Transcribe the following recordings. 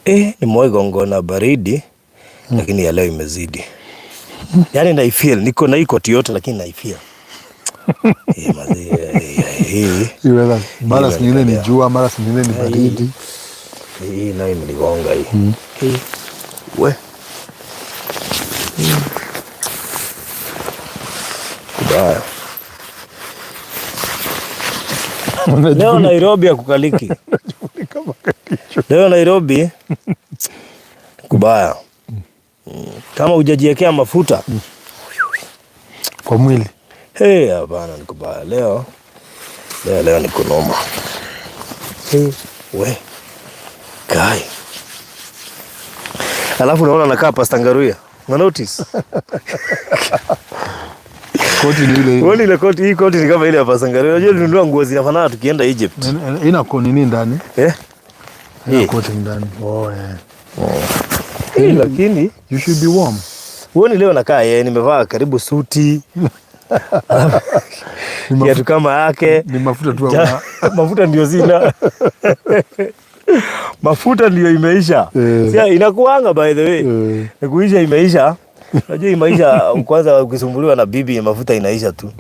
Nimewahi gongwa baridi, lakini ya leo imezidi. Yaani naifeel, niko na hii koti yote lakini naifeel. Mazee, hii Hii weather, mara Hii zingine ni imenikalia. jua, mara zingine ni baridi. Hii nayo imenigonga hii. Hii. We. Kubaya. Leo Nairobi hakukaliki. Leo Nairobi kubaya. Kama hujajiwekea mafuta Kwa mwili. Hey, hapana, ni kubaya. Leo leo leo ni kunoma. Hey, we. Kai. Alafu unaona nakaa Pastor Ngaruya. Una notice? Koti ni ile ile. Uone ile koti, hii koti ni kama ile ya Pastor Ngaruya. Unajua tulinunua nguo zinafanana tukienda Egypt. Ina nini ndani? Eh? Ina Hii. koti ndani. Oh, eh. Hii lakini You should be warm. huoni leo nakaa yeye nimevaa karibu suti. Ni mafuta, Kiatu kama yake. ni mafuta tu Mafuta ndio sina. Mafuta ndio imeisha. Sia inakuanga by the way. Ni kuisha imeisha. Unajua hii maisha kwanza ukisumbuliwa na bibi mafuta inaisha tu.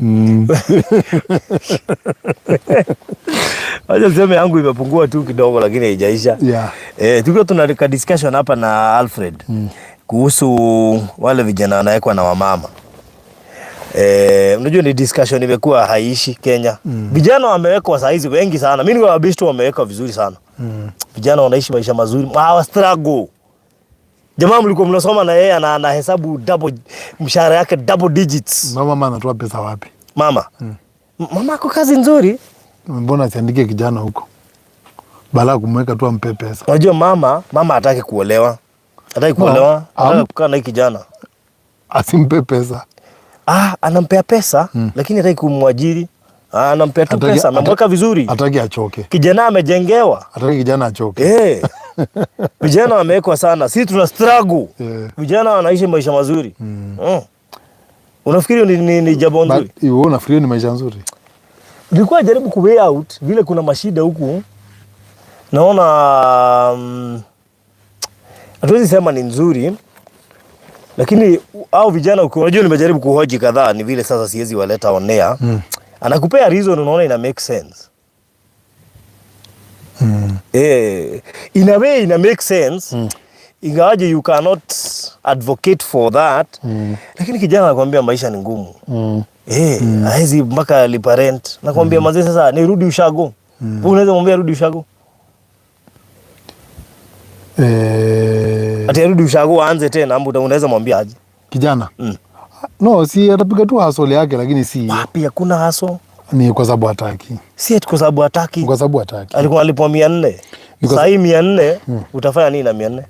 Acha tuseme yangu imepungua tu kidogo lakini haijaisha. Tulikuwa tuna ka discussion hapa na Alfred kuhusu wale vijana wanawekwa na wamama. Unajua ni discussion imekuwa haiishi Kenya. Vijana wamewekwa saa hizi wengi sana. Mimi niko na wamewekwa vizuri sana. Vijana wanaishi maisha mazuri. Hawa struggle. Jamaa mlikuwa mnasoma na yeye anahesabu double mshahara yake double digits. Mama anatoa pesa wapi? Mama. Mama ako kazi nzuri. Mbona asiandike kijana huko? Bala kumweka tu ampe pesa. Unajua mama hataki kuolewa. Hataki kuolewa. No, Anataka kukaa na hii kijana. Asimpe pesa. Ah, anampea pesa lakini hataki kumwajiri. Ah, anampea tu pesa, amemweka vizuri. Hataki achoke. Kijana amejengewa. Hataki kijana achoke. Vijana wamewekwa sana. Sisi tuna struggle. Vijana wanaishi maisha mazuri. Unafikiri ni jambo nzuri? But wewe unafikiri ni maisha nzuri? Nilikuwa jaribu ku way out vile kuna mashida huku. Naona hatuwezi sema ni nzuri. Lakini au vijana unajua nimejaribu kuhoji kadhaa, ni vile sasa siwezi waleta on air. Anakupea reason unaona ina make sense. In a way ina make sense. Ingawaje you cannot advocate for that. Lakini kijana anakuambia maisha ni ngumu. Haezi mpaka lipa rent. Nakwambia mazee sasa nirudi ushago. Unaweza mwambia rudi ushago? Ati arudi ushago aanze tena ama unaweza mwambia aje? Kijana? No, si atapiga tu hustle yake lakini si Wapi hakuna hustle? Ni kwa sababu hataki. Si ati kwa sababu hataki. Kwa sababu hataki. Alikuwa alipwa 400. Sasa hii 400 utafanya nini na 400?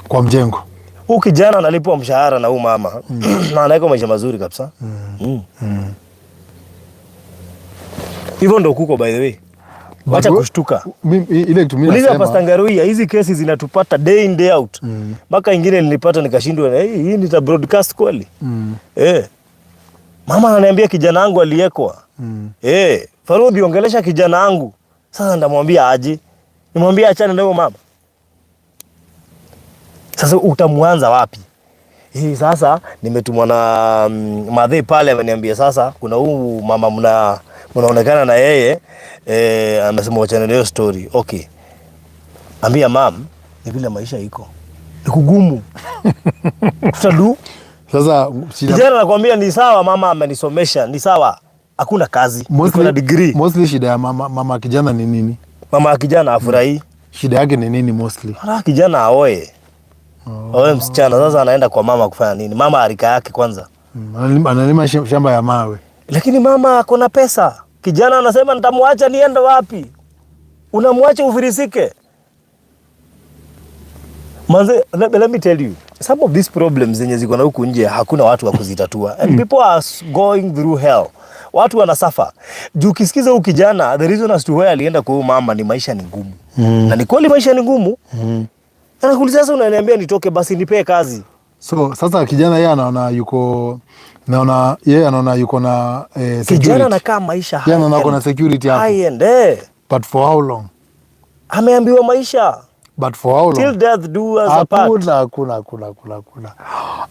Kwa mjengo. Huu kijana analipwa mshahara na huu mama na anaweka maisha mazuri kabisa. Hivyo ndo kuko by the way. Wacha kushtuka. Mimi ile kitu mimi Uliza nasema. Pastor Ngaruya, hizi kesi zinatupata day in day out. Mpaka ingine nilipata nikashindwa, hey, hii nita broadcast kweli? Mama ananiambia kijana wangu aliekwa. Farudhi ongelesha kijana wangu. Sasa ndamwambia aje? Nimwambie achane na huyo mama. Sasa utamwanza wapi? Hii sasa nimetumwa na madhe pale ameniambia sasa kuna huu mama mnaonekana na yeye, amesema wachane na hiyo story. Okay. Ambia mam ni vile maisha iko. Ni kugumu. Tutadu. Sasa shida Kijana anakuambia ni sawa mama amenisomesha, ni sawa. Hakuna kazi. Niko na degree. Mostly shida ya mama kijana ni nini? Mama ya kijana afurahi. Shida yake ni nini mostly? Anataka kijana aoe. Aoe msichana. Sasa anaenda kwa mama kufanya nini? Mama arika yake kwanza. Analima shamba ya mawe. Lakini mama ako na pesa. Kijana anasema nitamwacha niende wapi? Unamwacha ufirisike. Manze, let me tell you, some of these problems zenye ziko na huku nje hakuna watu wa kuzitatua. And people are going through hell. Watu wanasuffer. Juu ukisikiza huyu kijana, the reason as to why alienda kwa huyu mama ni maisha ni ngumu. Na ni kweli maisha ni ngumu. Anakuuliza sasa unaniambia nitoke basi nipee kazi. So sasa kijana yeye anaona yuko, naona yeye anaona yuko na security. Kijana anakaa maisha Yeye anaona high ako na end. security hapo. High end. But for how long? Ameambiwa maisha. But for how long? Till death do us apart. Hakuna, hakuna, hakuna, hakuna, hakuna.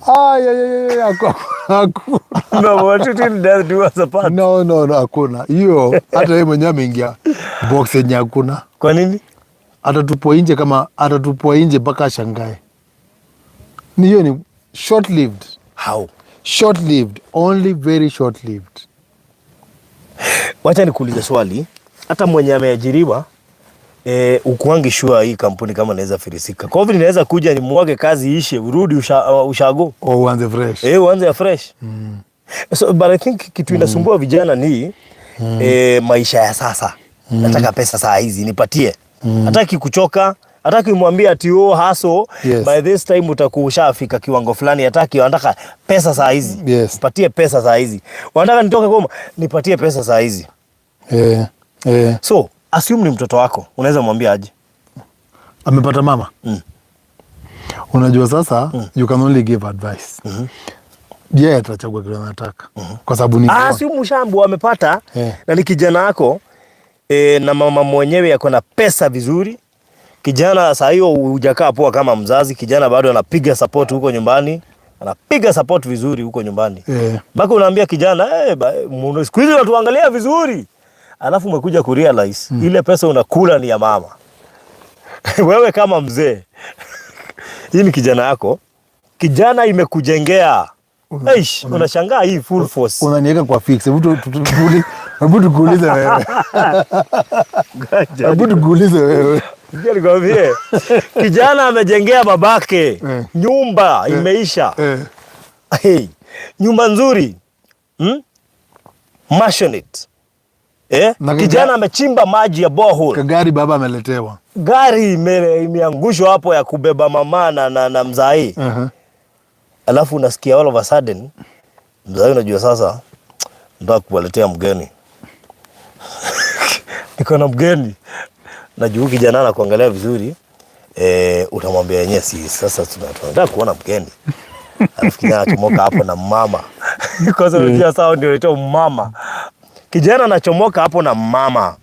Ay, ay, ay, ay, hakuna, hakuna. No, what, till death do us apart? No, no, no, hakuna hiyo. Hata yeye mwenyewe ameingia box yenye hakuna. Kwa nini? Atatupwa nje, kama atatupwa nje mpaka ashangae. Ni hiyo ni short lived. How? Short lived, only very short lived. Wacha nikuulize swali. Hata mwenye ameajiriwa, ukuangi sure hii kampuni kama inaweza filisika. Covid inaweza kuja ni mwage kazi ishe, urudi ushago. O uanze fresh. Eh, uanze fresh. So, but I think kitu inasumbua vijana ni maisha ya sasa. Nataka pesa saa hizi nipatie. Hataki kuchoka, hataki kumwambia ati, oh, hustle, by this time utakuwa ushafika kiwango fulani. Hataki, anataka pesa saa hizi. Nipatie pesa saa hizi. Wanataka nitoke Goma, nipatie pesa saa hizi. So, assume ni mtoto wako, unaweza mwambia aje? Amepata mama. Unajua sasa, you can only give advice. Yeye atachagua kile anataka kwa sababu ni Ah, si mshambu amepata na ni kijana wako, na mama mwenyewe ako na pesa vizuri. Kijana saa hiyo hujakaa poa kama mzazi, kijana bado anapiga support huko nyumbani, anapiga support vizuri huko nyumbani. Mpaka unaambia kijana, siku hizi watuangalia vizuri. Alafu umekuja kurealize ile pesa unakula ni ya mama. Wewe kama mzee, hii ni kijana yako, kijana imekujengea. Eish, unashangaa hii full force. Unaniweka kwa fix. Hebu tukuulize wewe. Hebu tukuulize wewe. Sikia nikwambie, kijana amejengea babake nyumba imeisha. Hey, nyumba nzuri, Maisonette. Na Kijana amechimba maji ya borehole. Kagari baba ameletewa. Gari imeangushwa hapo ya kubeba mama na mzai. Alafu unasikia all of a sudden mzai, unajua sasa nataka kuwaletea mgeni. Niko na mgeni. Najua kijana anakuangalia vizuri. Utamwambia yenyewe si sasa tunataka kuona mgeni. Alafu kijana anachomoka hapo na mama. Kwanza unajua sawa ndio inaitwa mama. Kijana anachomoka hapo na mama.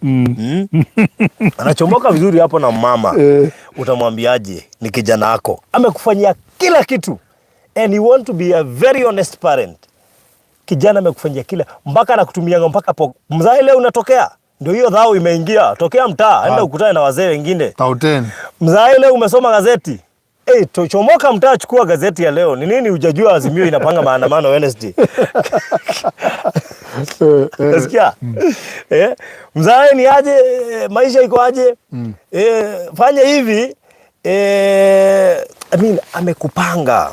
Anachomoka vizuri hapo na mama. Utamwambiaje? Ni kijana wako. Amekufanyia kila kitu. And you want to be a very honest parent. Kijana amekufanyia kila, mpaka anakutumia mpaka mzae leo unatokea. Ndio hiyo dhao imeingia. Tokea mtaa, enda ukutane na wazee wengine. Tauten. Mzae leo umesoma gazeti. Eh, chomoka mtaa, chukua gazeti ya leo. Ni nini hujajua Azimio inapanga maandamano Wednesday? Unasikia? Mzae ni aje, maisha iko aje? Fanya hivi. I mean, amekupanga.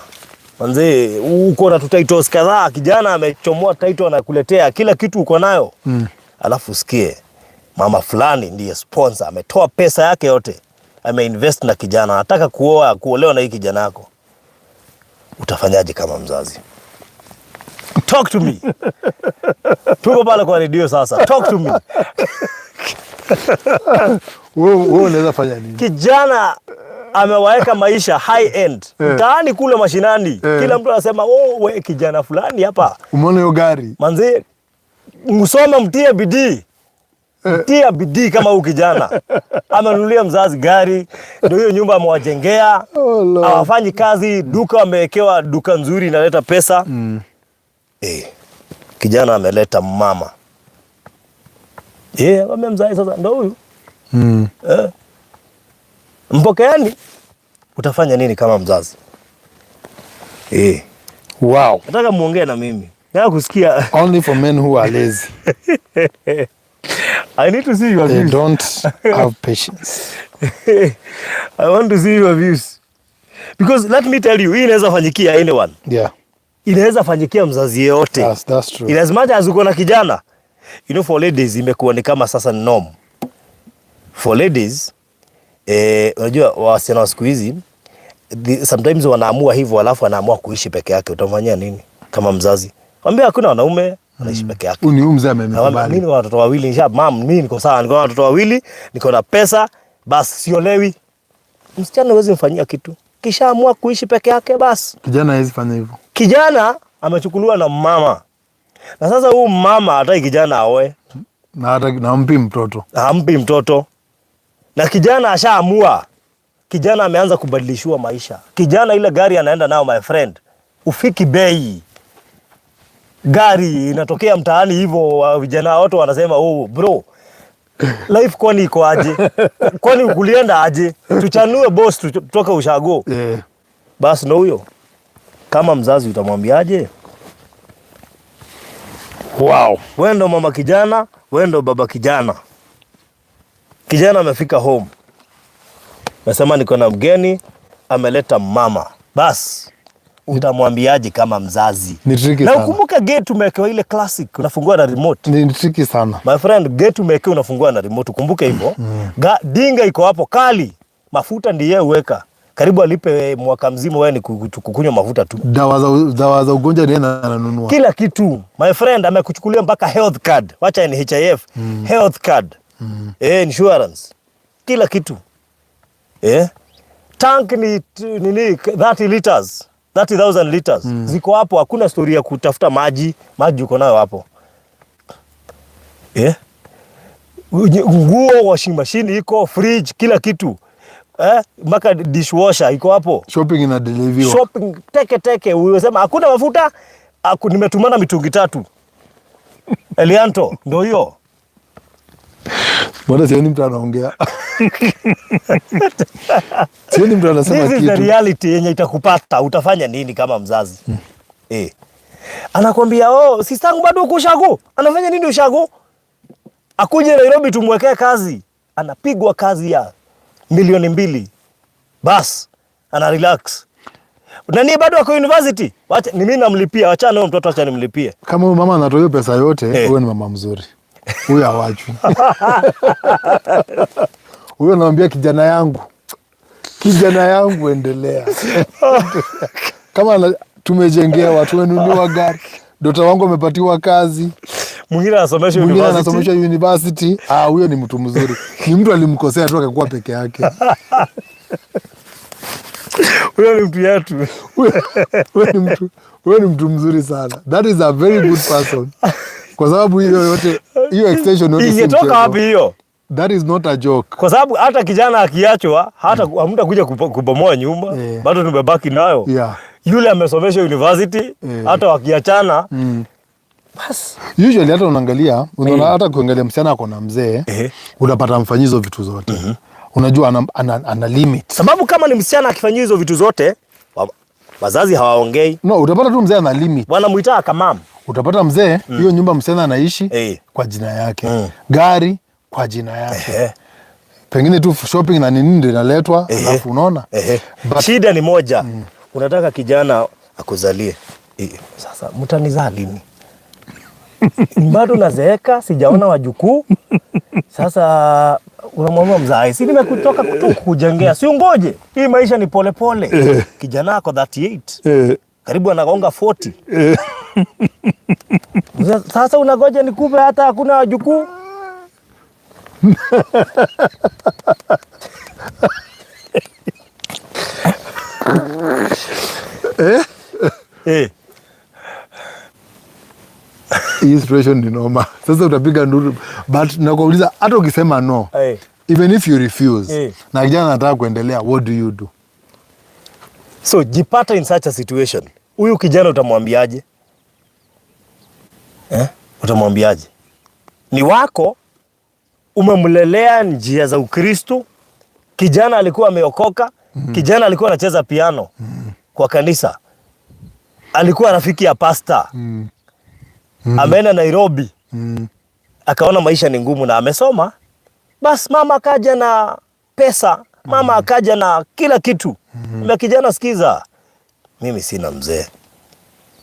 Manze, uko na titles kadhaa, kijana amechomoa title anakuletea kila kitu uko nayo. Alafu usikie mama fulani ndiye sponsor, ametoa pesa yake yote, ameinvest na kijana, anataka kuolewa na hii kijana yako. Utafanyaje kama mzazi? Talk to me. Tuko pale kwa redio sasa. Talk to me. Wewe unaweza fanya nini? Kijana amewaeka maisha high end. Mtaani kule mashinani, kila mtu anasema, oh, we kijana fulani hapa. Umeona hiyo gari? Manze, msome mtie bidii. Tia bidii kama huyu kijana. Amenunulia mzazi gari, ndio hiyo nyumba amewajengea. Oh, Lord. Hawafanyi kazi, duka wamewekewa duka nzuri inaleta pesa. Kijana ameleta mama. Amemzaa sasa ndio huyu. Mpokeani. Utafanya nini kama mzazi? Wow. Nataka muongee na mimi. Nataka kusikia. Only for men who are lazy. I need to see your They views. don't have patience. I want to see your views. Because let me tell you, hii inaweza fanyikia anyone. Inaweza fanyikia mzazi yeyote. That's true. In as much as uko na kijana. You know, for ladies imekuwa ni kama sasa norm. For ladies, unajua wasichana wa siku hizi, sometimes wanaamua hivyo alafu anaamua kuishi peke yake. Utamfanyia nini kama mzazi? Mwambie hakuna wanaume, anaishi peke yake. Huyu ni huyu mzee Naomba, amenikubali. mimi ni watoto wawili, nisha mam, mimi niko sawa, niko na watoto wawili, niko na pesa, basi siolewi. Msichana huwezi mfanyia kitu. Kisha amua kuishi peke yake basi. Kijana hawezi fanya hivyo. Kijana amechukuliwa na mama. Na sasa huyu mama hataki kijana aoe. Na hata nampi mtoto. Hampi mtoto. Na kijana ashaamua. Kijana ameanza kubadilishiwa maisha. Kijana ile gari anaenda nayo, my friend, ufiki bei. Gari inatokea mtaani hivyo, vijana wote wanasema, "Oh bro, life kwani iko aje? Kwani kulienda aje? Tuchanue boss, tutoke ushago." Basi ndo huyo. Kama mzazi utamwambiaje? Wewe ndo mama kijana, wewe ndo baba kijana. Kijana amefika home, nasema niko na mgeni ameleta mama. Bas, utamwambiaje kama mzazi? Ni tricky Na sana. ukumbuke gate umewekewa ile classic, unafungua na remote. Ni tricky sana. My friend, gate umewekewa unafungua na remote, ukumbuke hivyo. Dinga iko hapo kali, mafuta ndiye uweka. Karibu alipe mwaka mzima, wewe ni kukunywa mafuta tu. Dawa za ugonjwa ni yeye ananunua. Kila kitu, my friend, amekuchukulia mpaka health card, wacha NHIF, health card, insurance, kila kitu. Tank ni nini, 30 liters, 30,000 liters ziko hapo. Hakuna story ya kutafuta maji, maji uko nayo hapo. Nguo, washing machine iko, fridge, kila kitu, mpaka dishwasher iko hapo. Shopping inadeliveriwa. Shopping teke teke, unasema hakuna mafuta, nimetumana mitungi tatu Elianto, ndo hiyo. Mbona sioni mtu anaongea? Sioni mtu anasema This is the kitu. reality yenye itakupata. Utafanya nini kama mzazi? Anakwambia, "Oh, sistangu bado uko ushago." Anafanya nini ushago? Akuje Nairobi tumwekee kazi. Anapigwa kazi ya 2 milioni. Bas, ana relax. Nani bado ako university? Wacha ni mimi namlipia, wacha na mtoto, acha nimlipie. Kama huyu mama anatoa hiyo pesa yote, huyo ni mama mzuri. Huyo hawachwi. Huyo anamwambia kijana yangu, kijana yangu endelea. Kama tumejengewa, tumenunuliwa gari, dota wangu amepatiwa kazi, Mwingine anasomeshwa mwingine university. anasomeshwa university. Ah, huyo ni mtu mzuri. Ni mtu alimkosea tu akakuwa peke yake. Huyo ni mtu yetu. Huyo ni mtu mzuri sana. That is a very good person. Kwa sababu hiyo yote, hiyo extension yote si Ingetoka mchezo. wapi hiyo? That is not a joke. Kwa sababu hata kijana akiachwa hata hamtakuja kubomoa nyumba, bado tumebaki nayo. Yule amesomeshwa university, hata wakiachana bas. Usually hata unaangalia, unaona hata kuangalia msichana ako na mzee, unapata mfanyi hizo vitu zote. Unajua ana limit. Sababu kama ni msichana akifanyia hizo vitu zote, wazazi hawaongei, No, utapata tu mzee ana limit. wanamuitaa kamam. Utapata mzee hiyo nyumba msichana anaishi kwa jina yake. Gari kwa jina yake. Pengine tu shopping na nini ndio inaletwa, alafu unaona. But Shida ni moja, unataka kijana akuzalie. Sasa mtanizaa lini? Bado nazeeka, sijaona wajukuu. Sasa unamwambia mzae, si nimekutoka tu kukujengea, si ungoje, hii maisha ni polepole. Kijana ako 38, karibu anagonga 40. Sasa unangoja nikupe hata hakuna wajukuu? Hii situation ni noma. Sasa utapiga nduru, but nakuuliza hata ukisema no, even if you refuse, na kijana anataka kuendelea, what do you do? So jipata in such a situation, huyu kijana utamwambiaje? Eh? Utamwambiaje? Ni wako, umemlelea njia za Ukristo. Kijana alikuwa ameokoka, kijana alikuwa anacheza piano kwa kanisa, alikuwa rafiki ya pasta. Ameenda Nairobi, akaona maisha ni ngumu na amesoma. Bas mama akaja na pesa, mama akaja na kila kitu. Na kijana, sikiza, mimi sina mzee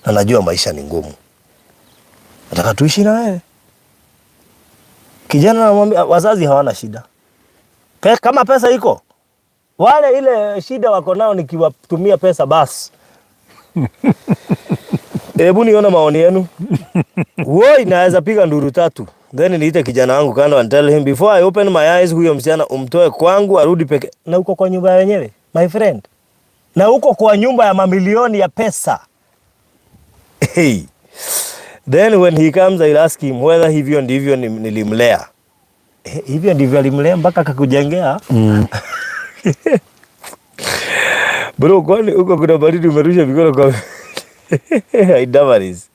na najua maisha ni ngumu, nataka tuishi na wewe. Kijana anamwambia wazazi hawana shida. Kama pesa iko, wale ile shida wako nao nikiwatumia pesa basi. Hebu niona maoni yenu. Woi, naweza piga nduru tatu. Then niite kijana wangu kando and tell him before I open my eyes, huyo msichana umtoe kwangu arudi peke. Na uko kwa nyumba yenyewe, my friend. Na uko kwa nyumba ya mamilioni ya pesa. Hey. Then when he comes I'll ask him whether hivyo ndivyo nilimlea. Hivyo ndivyo alimlea mpaka akakujengea. Bro, kwani huko kuna baridi umerusha mikono kwa Damaris.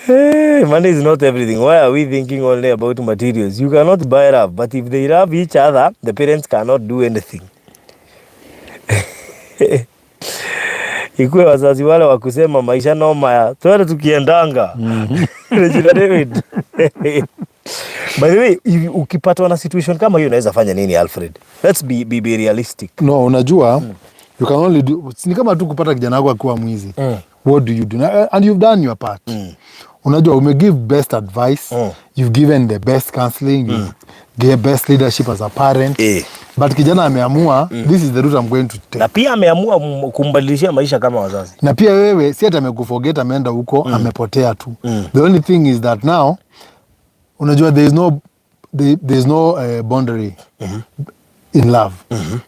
Hey, money is not everything. Why are we thinking only about materials? You cannot buy love, but if they love each other, the parents cannot do anything. Ikuwe wazazi wale wa kusema maisha noma ya twende tukiendanga. Regina David. By the way, if ukipatwa na situation kama hiyo unaweza fanya nini, Alfred? Let's be realistic. No, unajua, you can only do, ni kama tu kupata kijana wako akiwa mwizi. What do you do? And you've done your part. Unajua umegive best advice, you've given the best counseling, you gave best leadership as a parent. But kijana ameamua, "This is the route I'm going to take." Na pia ameamua kumbadilishia maisha kama wazazi. Na pia wewe si ati amekuforget, ameenda huko, amepotea tu. The only thing is that now unajua there is no boundary in love.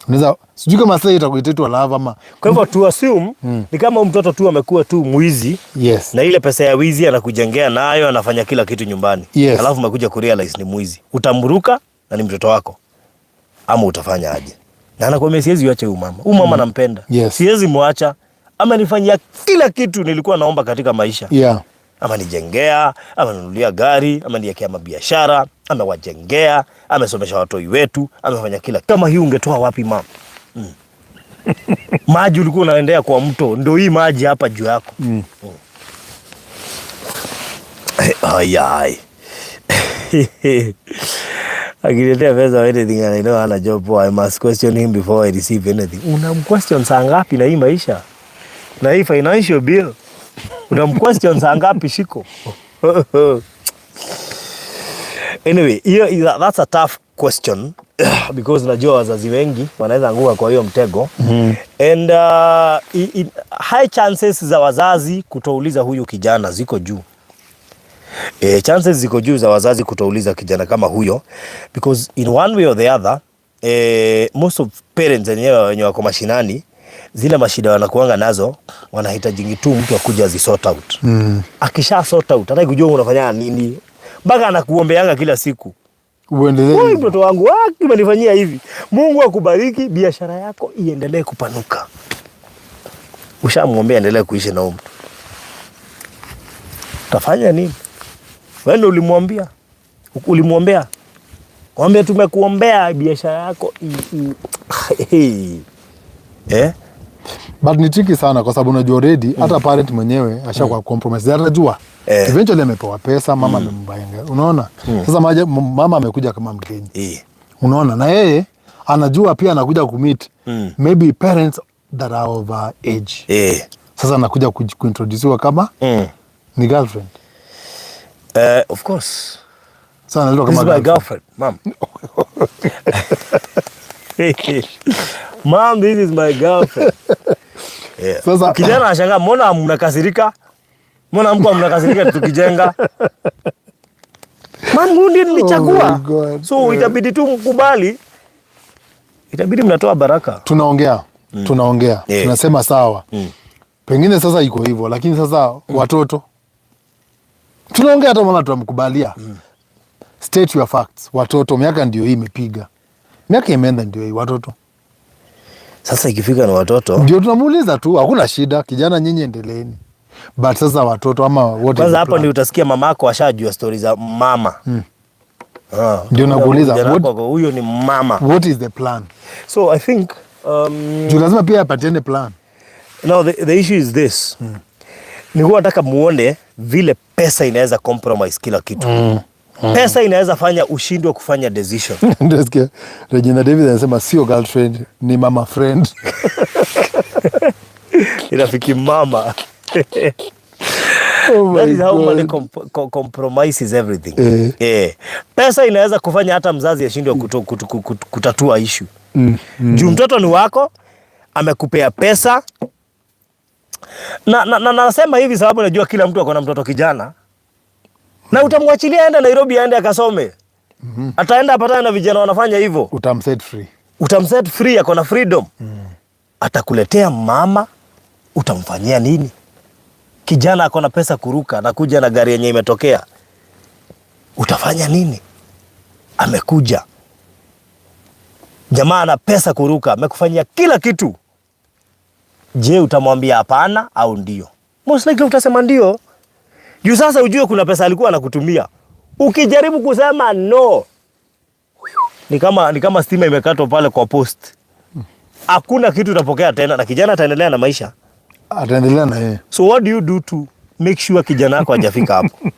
Unaweza, sijui kama sasa itakuitwa love ama Kwa hivyo tu assume ni kama huyu mtoto tu amekuwa tu mwizi na ile pesa ya wizi anakujengea nayo, anafanya kila kitu nyumbani. Alafu umekuja kurealize ni mwizi. Utamruka na ni mtoto wako ama utafanya aje? Na anakuambia, "Siwezi acha huyu mama. Huyu mama nampenda. Siwezi mwacha. Amenifanyia kila kitu nilikuwa naomba katika maisha. Amenijengea, amenunulia gari, ameniwekea mabiashara, amewajengea, amesomesha watoi wetu, amefanya kila." Kama hii ungetoa wapi, mama? Maji ulikuwa unaendea kwa mto, ndio hii maji hapa juu yako. Ai ai. Akiniletea pesa or anything and I know hana job, I must question him before I receive anything. Unamquestion saa ngapi na hii maisha? Na hii financial bill? Unamquestion saa ngapi, Shiko? Anyway, hiyo that's a tough question because najua wazazi wengi wanaweza anguka kwa hiyo mtego. And high chances za wazazi kutouliza huyu kijana ziko juu. Chances ziko juu za wazazi kutouliza kijana kama huyo because in one way or the other, most of parents wenyewe wenye wako mashinani, zile mashida wanakuanga nazo, wanahitaji tu mtu akuja azi sort out. Akisha sort out, hataki kujua unafanya nini, mpaka anakuombeanga kila siku. Uendelee. "Wewe mtoto wangu, umenifanyia hivi. Mungu akubariki, biashara yako iendelee kupanuka." Ushamwombea endelee kuishi na huyo mtu. Utafanya nini? Wewe ndio ulimwambia. Ulimwombea. Mwambie tumekuombea biashara yako i, eh? But ni tricky sana kwa sababu unajua already hata parent mwenyewe ashakuwa compromise. Atajua. Eventually amepewa pesa, mama amembayenga. Unaona? Sasa mama amekuja kama mgeni. Unaona? Na yeye anajua pia anakuja kumeet maybe parents that are of age. Sasa anakuja kuintroduciwa kama ni girlfriend. Of course. Sasa analetwa This kama is my girlfriend. girlfriend, mom. Mom, this is my girlfriend. Yeah. Sasa Kijana anashangaa, mbona mnakasirika? Mbona mko mnakasirika tukijenga? Man, huyu ndiye nilichagua. Oh my God. So itabidi tu mkubali. Itabidi mnatoa baraka. Tunaongea, tunaongea, tunasema sawa. Pengine sasa iko hivyo, lakini sasa watoto, tunaongea, hata mama tunamkubalia. State your facts. Watoto, miaka ndio hii imepiga, miaka imeenda ndio hii, watoto Sasa ikifika na watoto ndio tunamuuliza tu, hakuna shida, kijana, nyinyi endeleeni, but sasa watoto ama what is kwanza the hapo plan? ndio utasikia mamako ashajua stori za mama. Ah, Ndio nakuuliza, kijana wako, huyo ni mama. What is the plan? So I think Juu lazima pia apatiane plan. Now the issue is this. Nilikuwa nataka muone vile pesa inaweza compromise kila kitu. Pesa inaweza fanya ushindwe kufanya decision. Ndio sikia Regina David anasema sio girlfriend, ni mama friend. Rafiki mama. Oh my That is how money God. Compromises everything. Eh. Eh. Pesa inaweza kufanya hata mzazi ashindwe kutatua issue. Juu mtoto ni wako, amekupea pesa na nasema hivi sababu najua kila mtu ako na mtoto kijana na utamwachilia aende Nairobi, aende akasome. Ataenda apatane na vijana wanafanya hivyo. Utamset free. Utamset free, ako na freedom. Atakuletea mama, utamfanyia nini? Kijana ako na pesa kuruka, anakuja na gari yenye imetokea, utafanya nini? Amekuja. Jamaa ana pesa kuruka, amekufanyia kila kitu. Je, utamwambia hapana au ndio? Most likely utasema ndio. Juu sasa ujue kuna pesa alikuwa anakutumia. Ukijaribu kusema no, ni kama stima imekatwa pale kwa post. Hakuna kitu utapokea tena na kijana ataendelea na maisha. Ataendelea na yeye. So what do you do to make sure kijana wako hajafika hapo?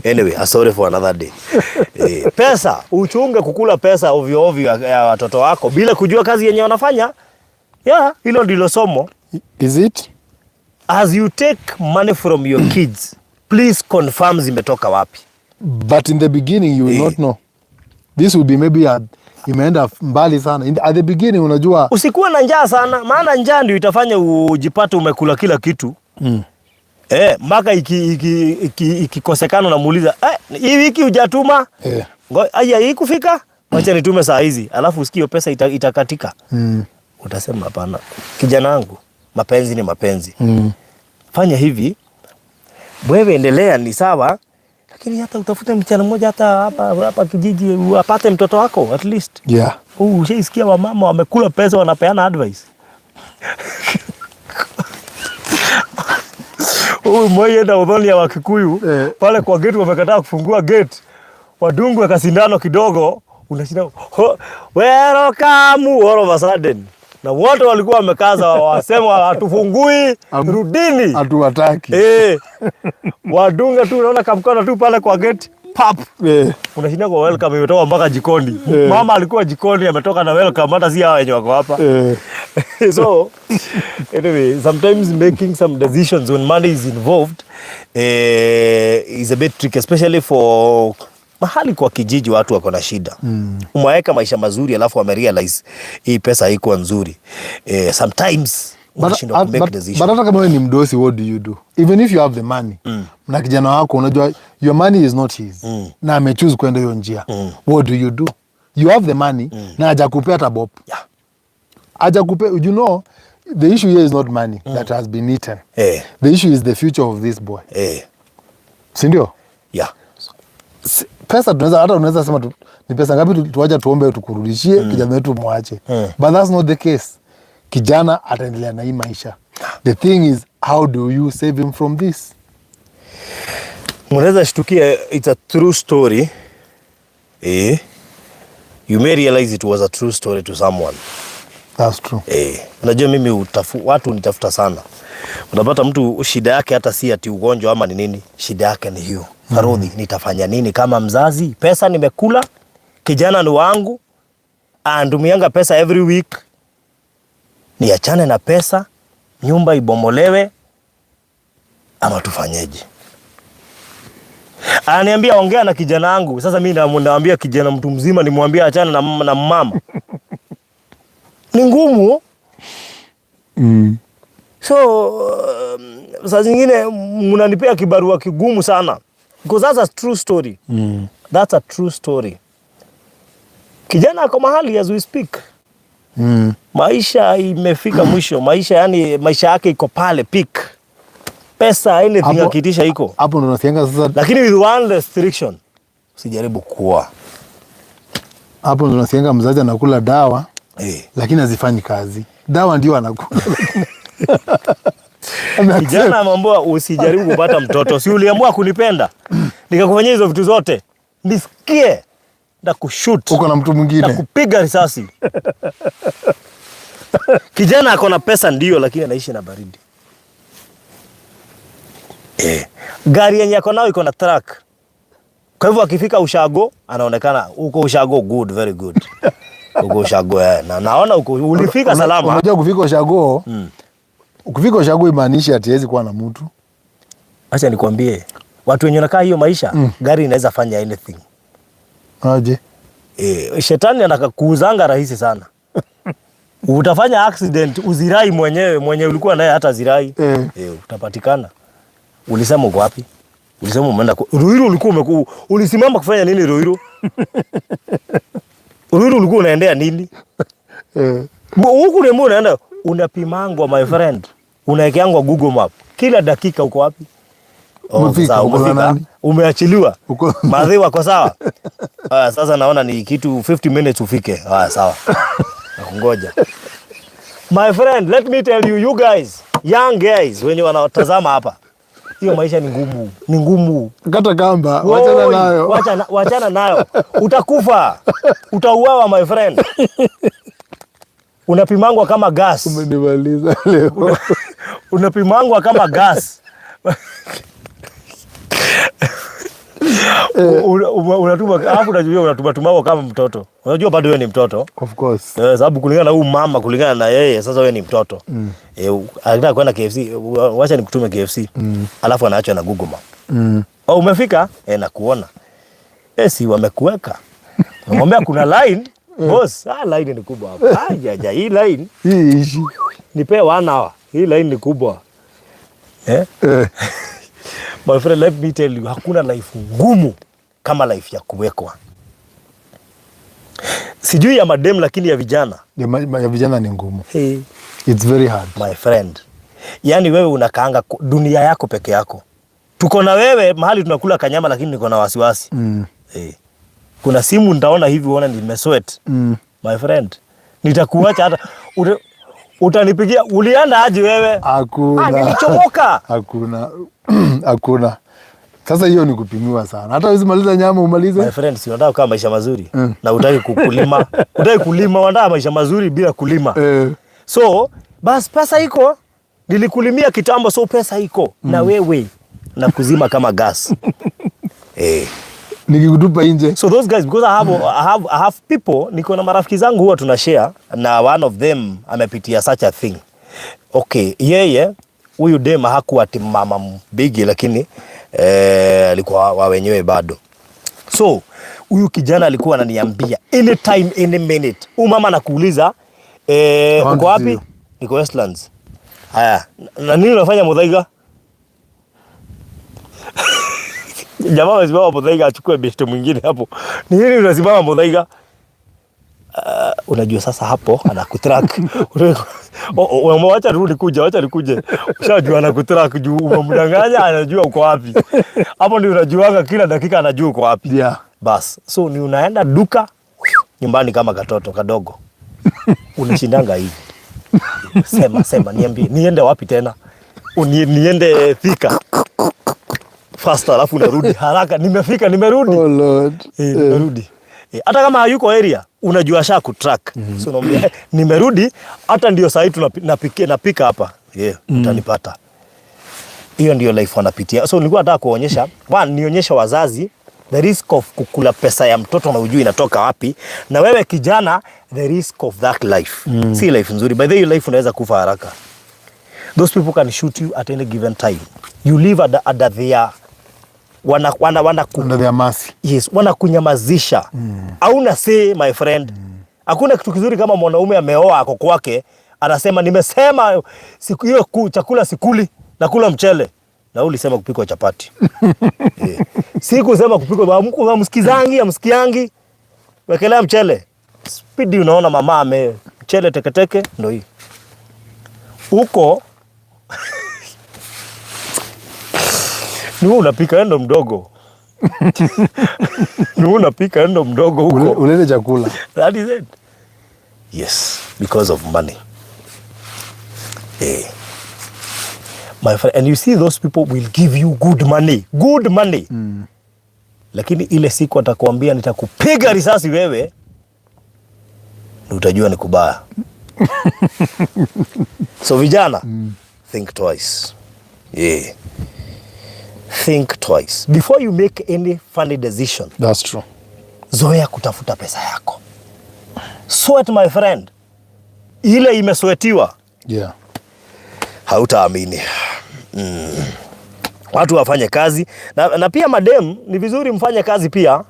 Anyway, a story for another day. Pesa, uchunge kukula pesa ovyo ovyo ya watoto wako bila kujua kazi yenye wanafanya. Yeah, hilo ndilo somo. Is it? As you take money from your kids, please confirm zimetoka wapi. But in the beginning you will not know. This will be maybe imeenda mbali sana. At the beginning unajua. Usikuwe na njaa sana, maana njaa ndio itafanya ujipate umekula kila kitu. Mpaka ikikosekana unamuuliza, hii wiki hujatuma? Aya, hii kufika? Wacha nitume saa hizi. Alafu usikie hiyo pesa itakatika. Utasema hapana. Kijana wangu, mapenzi ni mapenzi. Fanya hivi, wewe endelea ni sawa, lakini hata utafute msichana mmoja hata hapa hapa kijiji apate mtoto wako at least. Ushaisikia wamama wamekula pesa wanapeana advice. Huyu mmoja udhoni ya Wakikuyu pale kwa gate wamekataa kufungua gate. Wadungwe kasindano kidogo, unashinda welcome all of a sudden. Na wote walikuwa wamekaza wasema hatufungui, rudini. Hatuwataki. Wadunga tu unaona kamkono tu pale kwa gate, pap. Unashinda kwa welcome imetoka mpaka jikoni. Mama alikuwa jikoni ametoka na welcome, hata si hawa wenye wako hapa. So anyway, sometimes making some decisions when money is involved is a bit tricky, especially for mahali kwa kijiji watu wako na shida. Umeweka maisha mazuri alafu wamerealize hii pesa haikuwa nzuri. Sometimes unashindwa ku make decision. But hata kama wewe ni mdosi, what do you do? Even if you have the money, na kijana wako unajua your money is not his. Na amechoose kwenda hiyo njia. What do you do? You have the money na hajakupea hata bob. Hajakupea, you know, the issue here is not money that has been eaten. The issue is the future of this boy. Si ndio? Yeah. Pesa tunaweza, hata unaweza sema ni pesa ngapi tuacha tuombe tukurudishie, kijana wetu mwache. But that's not the case. Kijana ataendelea na hii maisha. The thing is, how do you save him from this? Mnaweza shtukia it's a true story. You may realize it was a true story to someone. That's true. Unajua mimi watu hunitafuta sana. Unapata mtu shida yake hata si ati ugonjwa ama ni nini, shida yake ni hiyo. Farodhi, nitafanya nini kama mzazi? Pesa nimekula, kijana ni wangu, anatumianga pesa every week. Niachane na pesa, nyumba ibomolewe ama tufanyeje? Ananiambia ongea na kijana wangu. Sasa mimi naambia kijana mtu mzima nimwambie achane na mama. Ni ngumu. So saa zingine mnanipea kibarua kigumu sana. Because that's a true story. That's a true story. Kijana ako mahali as we speak. Maisha imefika mwisho. Maisha yani maisha yake iko pale peak. Pesa anything akiitisha iko. Hapo ndo nasikianga sasa. Lakini with one restriction. Usijaribu kuoa. Hapo ndo nasikianga mzazi anakula dawa lakini hazifanyi kazi. Dawa ndio anakula. Kijana ameambiwa usijaribu kupata mtoto. Si uliamua kunipenda? Nikakufanyia hizo vitu zote. Nisikie na kushoot. Uko na mtu mwingine. Na kupiga risasi. Kijana ako na pesa ndio, lakini anaishi na baridi. Gari yenye ako nayo iko na track. Kwa hivyo akifika ushago anaonekana uko ushago, good, very good. Uko ushago. Na naona uko ulifika salama. Unajua kufika ushago, ukifika ushago imaanishi ati hawezi kuwa na mtu. Acha nikwambie, watu wenye wanakaa hiyo maisha, gari inaweza fanya anything. Aje? Shetani anakakuuzanga rahisi sana. Utafanya accident uzirai mwenyewe, mwenye ulikuwa naye hata zirai. Utapatikana. Ulisema uko wapi? Ulisema umeenda Ruiru, ulikuwa ulisimama kufanya nini Ruiru? Ruiru ulikuwa unaendea nini? Huku ni unaenda unapimangwa my friend. Unawekeangwa Google Map. Kila dakika uko wapi? Oh, Umefika, sawa, uko na umefika. nani? Umeachiliwa. Uko Madhi wako sawa. Sasa naona ni kitu 50 minutes ufike. Haya, sawa. Nakungoja. My friend, let me tell you, you guys, young guys wenye wanatazama hapa. Hiyo maisha ni ngumu, ni ngumu. Kata kamba, wachana Oi, nayo. Wachana nayo. Utakufa. Utauawa, my friend. Unapimangwa kama gas. Umenimaliza leo. Unapimangwa kama gas. Unatuma alafu unajua unatuma tumao kama mtoto. Unajua bado wewe ni mtoto. Of course. Sababu kulingana na huyu mama, kulingana na yeye, sasa wewe ni mtoto. Anataka kwenda KFC, wacha nikutume KFC. Alafu anaachwa na Google Map. Oh, umefika? Nakuona. Si wamekuweka. Unamwambia kuna line, boss, line ni kubwa hapa. Ja, hii line Hii ishi. nipe 1 hour. Hii line ni kubwa. My friend, let me tell you, hakuna life ngumu kama life ya kuwekwa. Sijui ya madem lakini ya vijana. Ya vijana ni ngumu. Hey. It's very hard. My friend. Yaani wewe unakaanga dunia yako peke yako. Tuko na wewe mahali tunakula kanyama lakini niko na wasiwasi. Hey. Kuna simu nitaona hivi uone nimesweat. My friend, nitakuacha hata utanipigia ulienda aje wewe? Hakuna. Nilichomoka. Hakuna. Hakuna. Sasa hiyo ni kupimiwa sana. Hata huwezi maliza nyama umalize. My friend, si unataka kukaa maisha mazuri na hutaki kukulima. Hutaki kulima, unataka maisha mazuri bila kulima. So, bas pesa iko. Nilikulimia kitambo, so pesa iko. Na wewe na kuzima kama gas. Nikikutupa nje. So those guys, because I have people, niko na marafiki zangu huwa tunashare na one of them amepitia such a thing. Okay, yeye huyu dem hakuwa ati mama bigi lakini alikuwa wa wenyewe bado. So huyu kijana alikuwa ananiambia anytime any minute. Huyu mama anakuuliza uko wapi? Niko Westlands. Haya, na nini unafanya Muthaiga? Jamaa amesimama Muthaiga achukue beshte mwingine hapo. Ni nini unasimama Muthaiga? Unajua sasa hapo anakutrack. Wacha rudi kuja, wacha nikuje. Ushajua anakutrack juu umemdanganya, anajua uko wapi. Hapo ndio unajuanga kila dakika anajua uko wapi. Bas, so ni unaenda duka nyumbani kama katoto kadogo. Unashindanga hivi. Sema, sema, niambie, niende wapi tena? Niende Thika. Faster, alafu unarudi haraka. Nimefika, nimerudi. Oh Lord. Nimerudi. Hata kama hayuko area, unajua sha kutrack. So unaambia, nimerudi, hata ndio saa hii napika hapa. Utanipata. Hiyo ndio life wanapitia. So nilikuwa nataka kuonyesha, one, nionyeshe wazazi the risk of kukula pesa ya mtoto na hujui inatoka wapi, na wewe kijana the risk of that life. Si life nzuri. By the way, life unaweza kufa haraka. Those people can shoot you at any given time. You live under their Under their mercy. Yes, wanakunyamazisha. Hauna say, my friend. Hakuna kitu kizuri kama mwanaume ameoa ako kwake, anasema nimesema siku hiyo chakula sikuli, nakula mchele. Na ulisema kupikwa chapati. Sikusema kupikwa, hamsikizangi, hamsikiangi. Wekelea mchele. Speed unaona mama ame mchele teketeke ndio hii. Huko ni wewe unapika endo mdogo. Ni wewe unapika endo mdogo huko. Ulete chakula. That is it. Yes, because of money. My friend, and you see those people will give you good money. Good money. Lakini ile siku atakwambia nitakupiga risasi wewe, ndio utajua ni kubaya. So vijana, think twice. Yeah. Think twice before you make any funny decision. That's true. Zoea kutafuta pesa yako. Sweat, my friend. Ile imeswetiwa. Hautaamini. Watu wafanye kazi na pia madem ni vizuri mfanye kazi pia.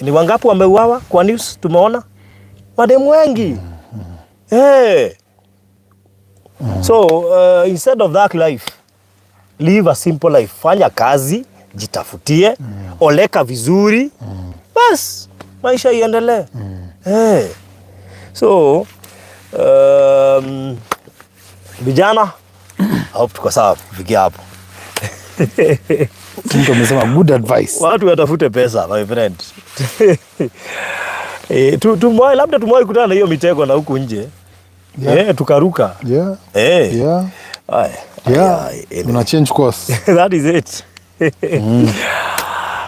Ni wangapi wameuawa kwa news tumeona? Madem wengi. Hey. So instead of that life, live a simple life. Fanya kazi, jitafutie, oleka vizuri. Bas, maisha iendelee. Hey. So vijana, I hope tuko sawa kufikia hapo. Mtu amesema good advice. Watu watafute pesa, my friend. Labda tumewahi kutana na hiyo mitego na huku nje. Tukaruka. Aya, aya, anyway. Una change course. That is it.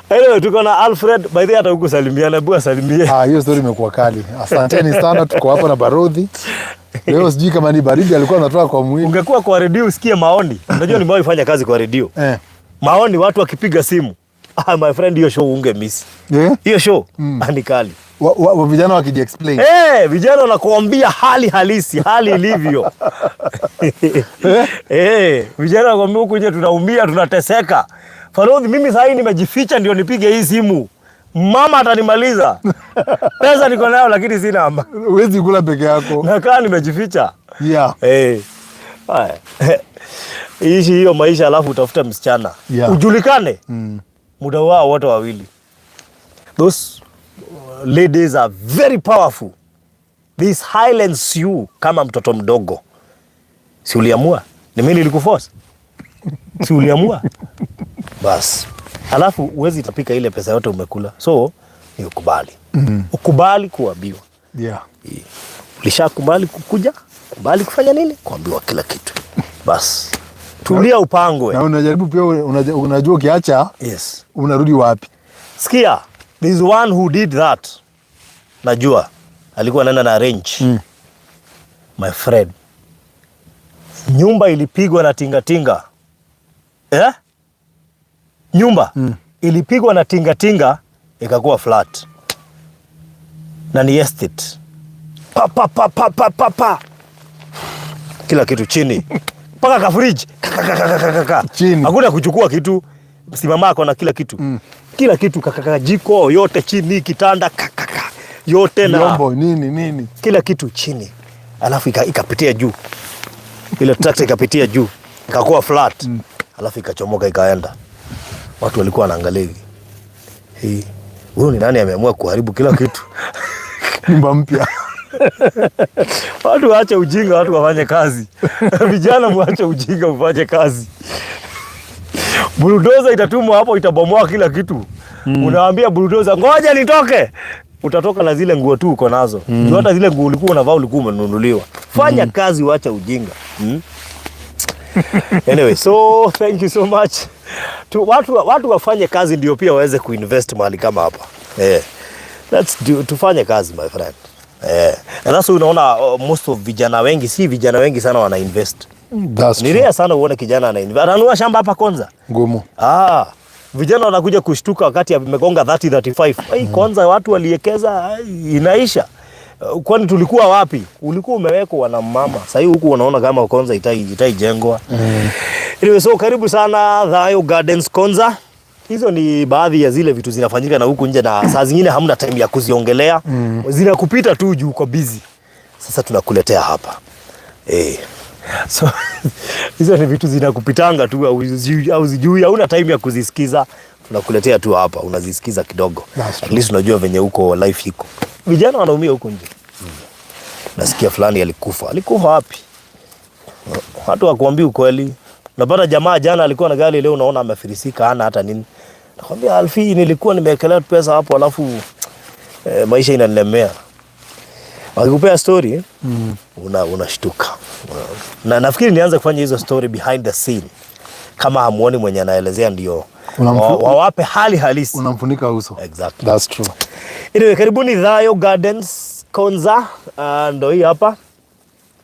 Anyway, tuko na Alfred. By the way, hata huku salimiana, hebu asalimie. Ah, hiyo story imekuwa kali. Asanteni sana, tuko hapa na Barodhi. Leo sijui kama ni baridi alikuwa anatoka kwa mwili. Ungekuwa kwa redio usikie maoni. Unajua nimewahi fanya kazi kwa redio. Maoni watu wakipiga simu. Ah, my friend, hiyo show unge miss. Hiyo show ni kali. Wa vijana wakiji-explain. Vijana wanakuambia hali halisi, hali ilivyo. Vijana wanakuambia huku nje tunaumia, tunateseka. Farodhi, mimi sasa nimejificha ndio nipige hii simu. Mama atanimaliza. Pesa niko nayo lakini sina ama. Huwezi kula peke yako. Nakaa nimejificha. Haya. Ishi hiyo maisha alafu utafuta msichana. Ujulikane. Muda wao wote wawili. Those ladies are very powerful. They silence you kama mtoto mdogo. Si uliamua? Ni mimi nilikuforce? Si uliamua? Bas. Alafu huwezi tapika ile pesa yote umekula. So ni ukubali. Ukubali kuambiwa. Ulishakubali kukuja, kubali kufanya nini? Kuambiwa kila kitu. Bas. Tulia upangwe. Na unajaribu pia, unajua ukiacha, unarudi wapi? Sikia, there is one who did that. Najua alikuwa anaenda na range. My friend. Nyumba ilipigwa na tingatinga. Nyumba ilipigwa na tingatinga ikakuwa flat. Na ni estate. Pa, pa, pa, pa, pa, pa, pa. Kila kitu chini. Paka ka fridge. Ka, ka, ka, ka, ka, ka, ka. Chini. Hakuna kuchukua kitu. Simama na kila kitu. Kila kitu, ka, ka, ka, jiko yote chini, kitanda ka, ka, ka. Yote na vyombo nini nini. Kila kitu chini. Alafu ikapitia juu. Ile tractor ikapitia juu. Ikakuwa flat. Alafu ikachomoka ikaenda. Watu walikuwa wanaangalia hivi. Hii, huyu ni nani ameamua kuharibu kila kitu? Nyumba mpya. Watu waache ujinga, watu wafanye kazi. Vijana muache ujinga, mfanye kazi. Bulldozer itatumwa hapo, itabomoa kila kitu. Unaambia bulldozer ngoja nitoke. Utatoka na zile nguo tu uko nazo. Hata zile nguo ulikuwa unavaa ulikuwa umenunuliwa. Fanya kazi, uache ujinga. Anyway, so thank you so much. Watu wafanye kazi ndio pia waweze kuinvest mahali kama hapa. Tufanye kazi, my friend. And that's why unaona most of vijana wengi, si vijana wengi sana wana invest. That's Ni true. rare sana uone kijana ana invest. Ananunua shamba hapa Konza. Ngumu. Vijana wanakuja kushtuka wakati amegonga 30 35. Ai, Konza watu waliekeza, ai, inaisha. Kwani tulikuwa wapi? Ulikuwa umewekwa na mama. Sasa hivi huku unaona kama Konza itaijengwa. Anyway, so karibu sana Thayo Gardens Konza. Hizo ni baadhi ya zile vitu zinafanyika na huku nje, na saa zingine hamna time ya kuziongelea. Zinakupita tu juu uko busy. Sasa tunakuletea hapa. So hizo ni vitu zinakupitanga tu, hauzijui, hauna time ya kuzisikiza. Tunakuletea tu hapa, unazisikiza kidogo. That's At least unajua venye huko life iko. Vijana wanaumia huko nje. Nasikia fulani alikufa. Alikufa wapi? Watu wakuambii ukweli. Unapata jamaa jana alikuwa na gari, leo unaona amefilisika, hana hata nini. Nakwambia Alfi, nilikuwa nimewekelea pesa hapo alafu maisha inanilemea. Wakikupea story, unashtuka. Na nafikiri nianze kufanya hizo story behind the scene. Kama hamuoni mwenye anaelezea ndio wawape hali halisi. Unamfunika uso. Exactly. That's true. Anyway, karibuni Thayo Gardens Konza. Ndo hii hapa.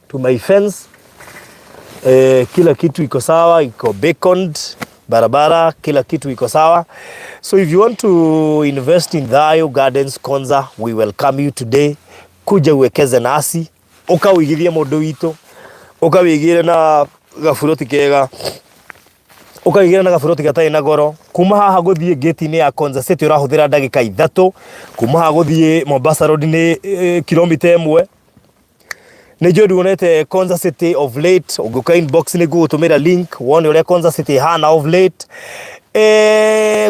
Tumeifence. Kila kitu iko sawa, iko beaconed, barabara, kila kitu iko sawa. So if you want to invest in Thayo Gardens Konza, we welcome you today. Kuja uwekeze nasi, ukawigithie mundu witu, ukawigire na gaburoti kega, ukawigire na gaburoti gatarĩ na goro. Kuma haha gũthiĩ gate-inĩ ya Konza City ũrahũthĩra ndagĩka 3, kuma haha gũthiĩ Mombasa Road nĩ kilomita 1. Nĩ njũĩ nduonete Konza City of late, ũngĩũka inbox nĩ ngũgũtũmĩra link wone ũrĩa Konza City ĩhana of late.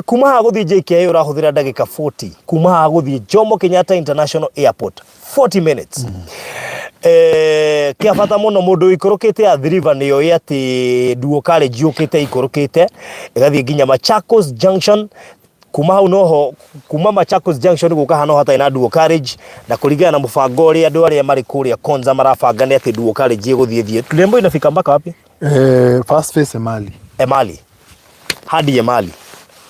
Kuma haha gũthiĩ JKIA ũrahũthĩra ndagĩka 40, kuma haha gũthiĩ Jomo Kenyatta International Airport 40 minutes. Kĩa bata mũno, mũndũ ũikũrũkĩte Athi River nĩ oĩ atĩ dual carriage yũkĩte ikũrũkĩte ĩgathiĩ nginya Machakos Junction. Kuma hau noho, kuma Machakos Junction gũka haha no hatarĩ na dual carriage, na kũringana na mũbango ũrĩa andũ arĩa marĩ kũrĩa Konza marabanga nĩ atĩ dual carriage ĩgũthiĩ thiĩ. Tuliambiwa inafika mpaka wapi? First phase Emali. Emali hadi Emali.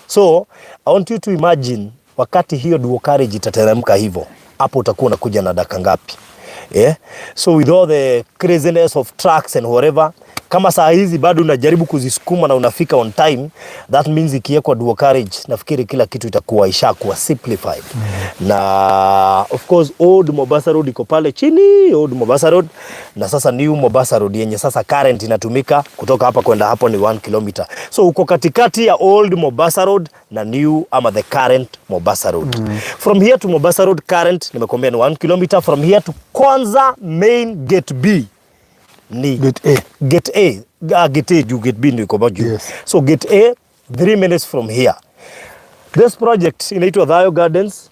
So I want you to imagine wakati hiyo dual carriage itateremka hivyo, hapo utakuwa unakuja na dakika ngapi? Yeah? So with all the craziness of trucks and whatever, kama saa hizi bado unajaribu kuzisukuma na unafika on time, that means ikiwekwa dual carriage, nafikiri kila kitu itakuwa ishakuwa simplified. Na of course Old Mombasa Road iko pale chini, Old Mombasa Road, na sasa New Mombasa Road yenye sasa current inatumika kutoka hapa kwenda hapo ni 1 kilometer. So uko katikati ya Old Mombasa Road na new ama the current Mombasa Road. From here to Mombasa Road current nimekuambia ni 1 kilometer. From here to Konza main gate B ni Gate A. Gate A, gate A juu, gate B ndio iko juu. Yes. So gate A, 3 minutes from here. This project inaitwa Thayo Gardens,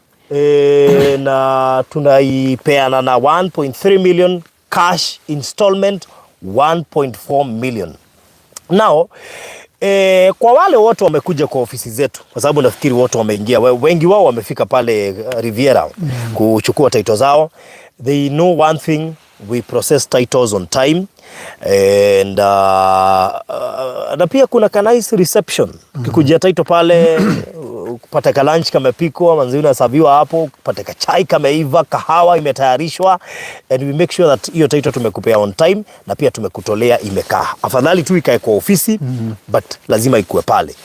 na tunaipeana na 1.3 million cash, installment 1.4 million. Now, kwa wale wote wamekuja kwa ofisi zetu, kwa sababu nafikiri wote wameingia, wengi wao wamefika pale Riviera kuchukua title zao. They know one thing, we process titles on time and na pia kuna ka nice reception. Kikujia title pale, kupata ka lunch kamepikwa, manzi unaserviwa hapo, kupata ka chai kameiva, kahawa imetayarishwa, and we make sure that hiyo title tumekupea on time na pia tumekutolea imekaa. Afadhali tu ikae kwa ofisi, but lazima ikuwe pale.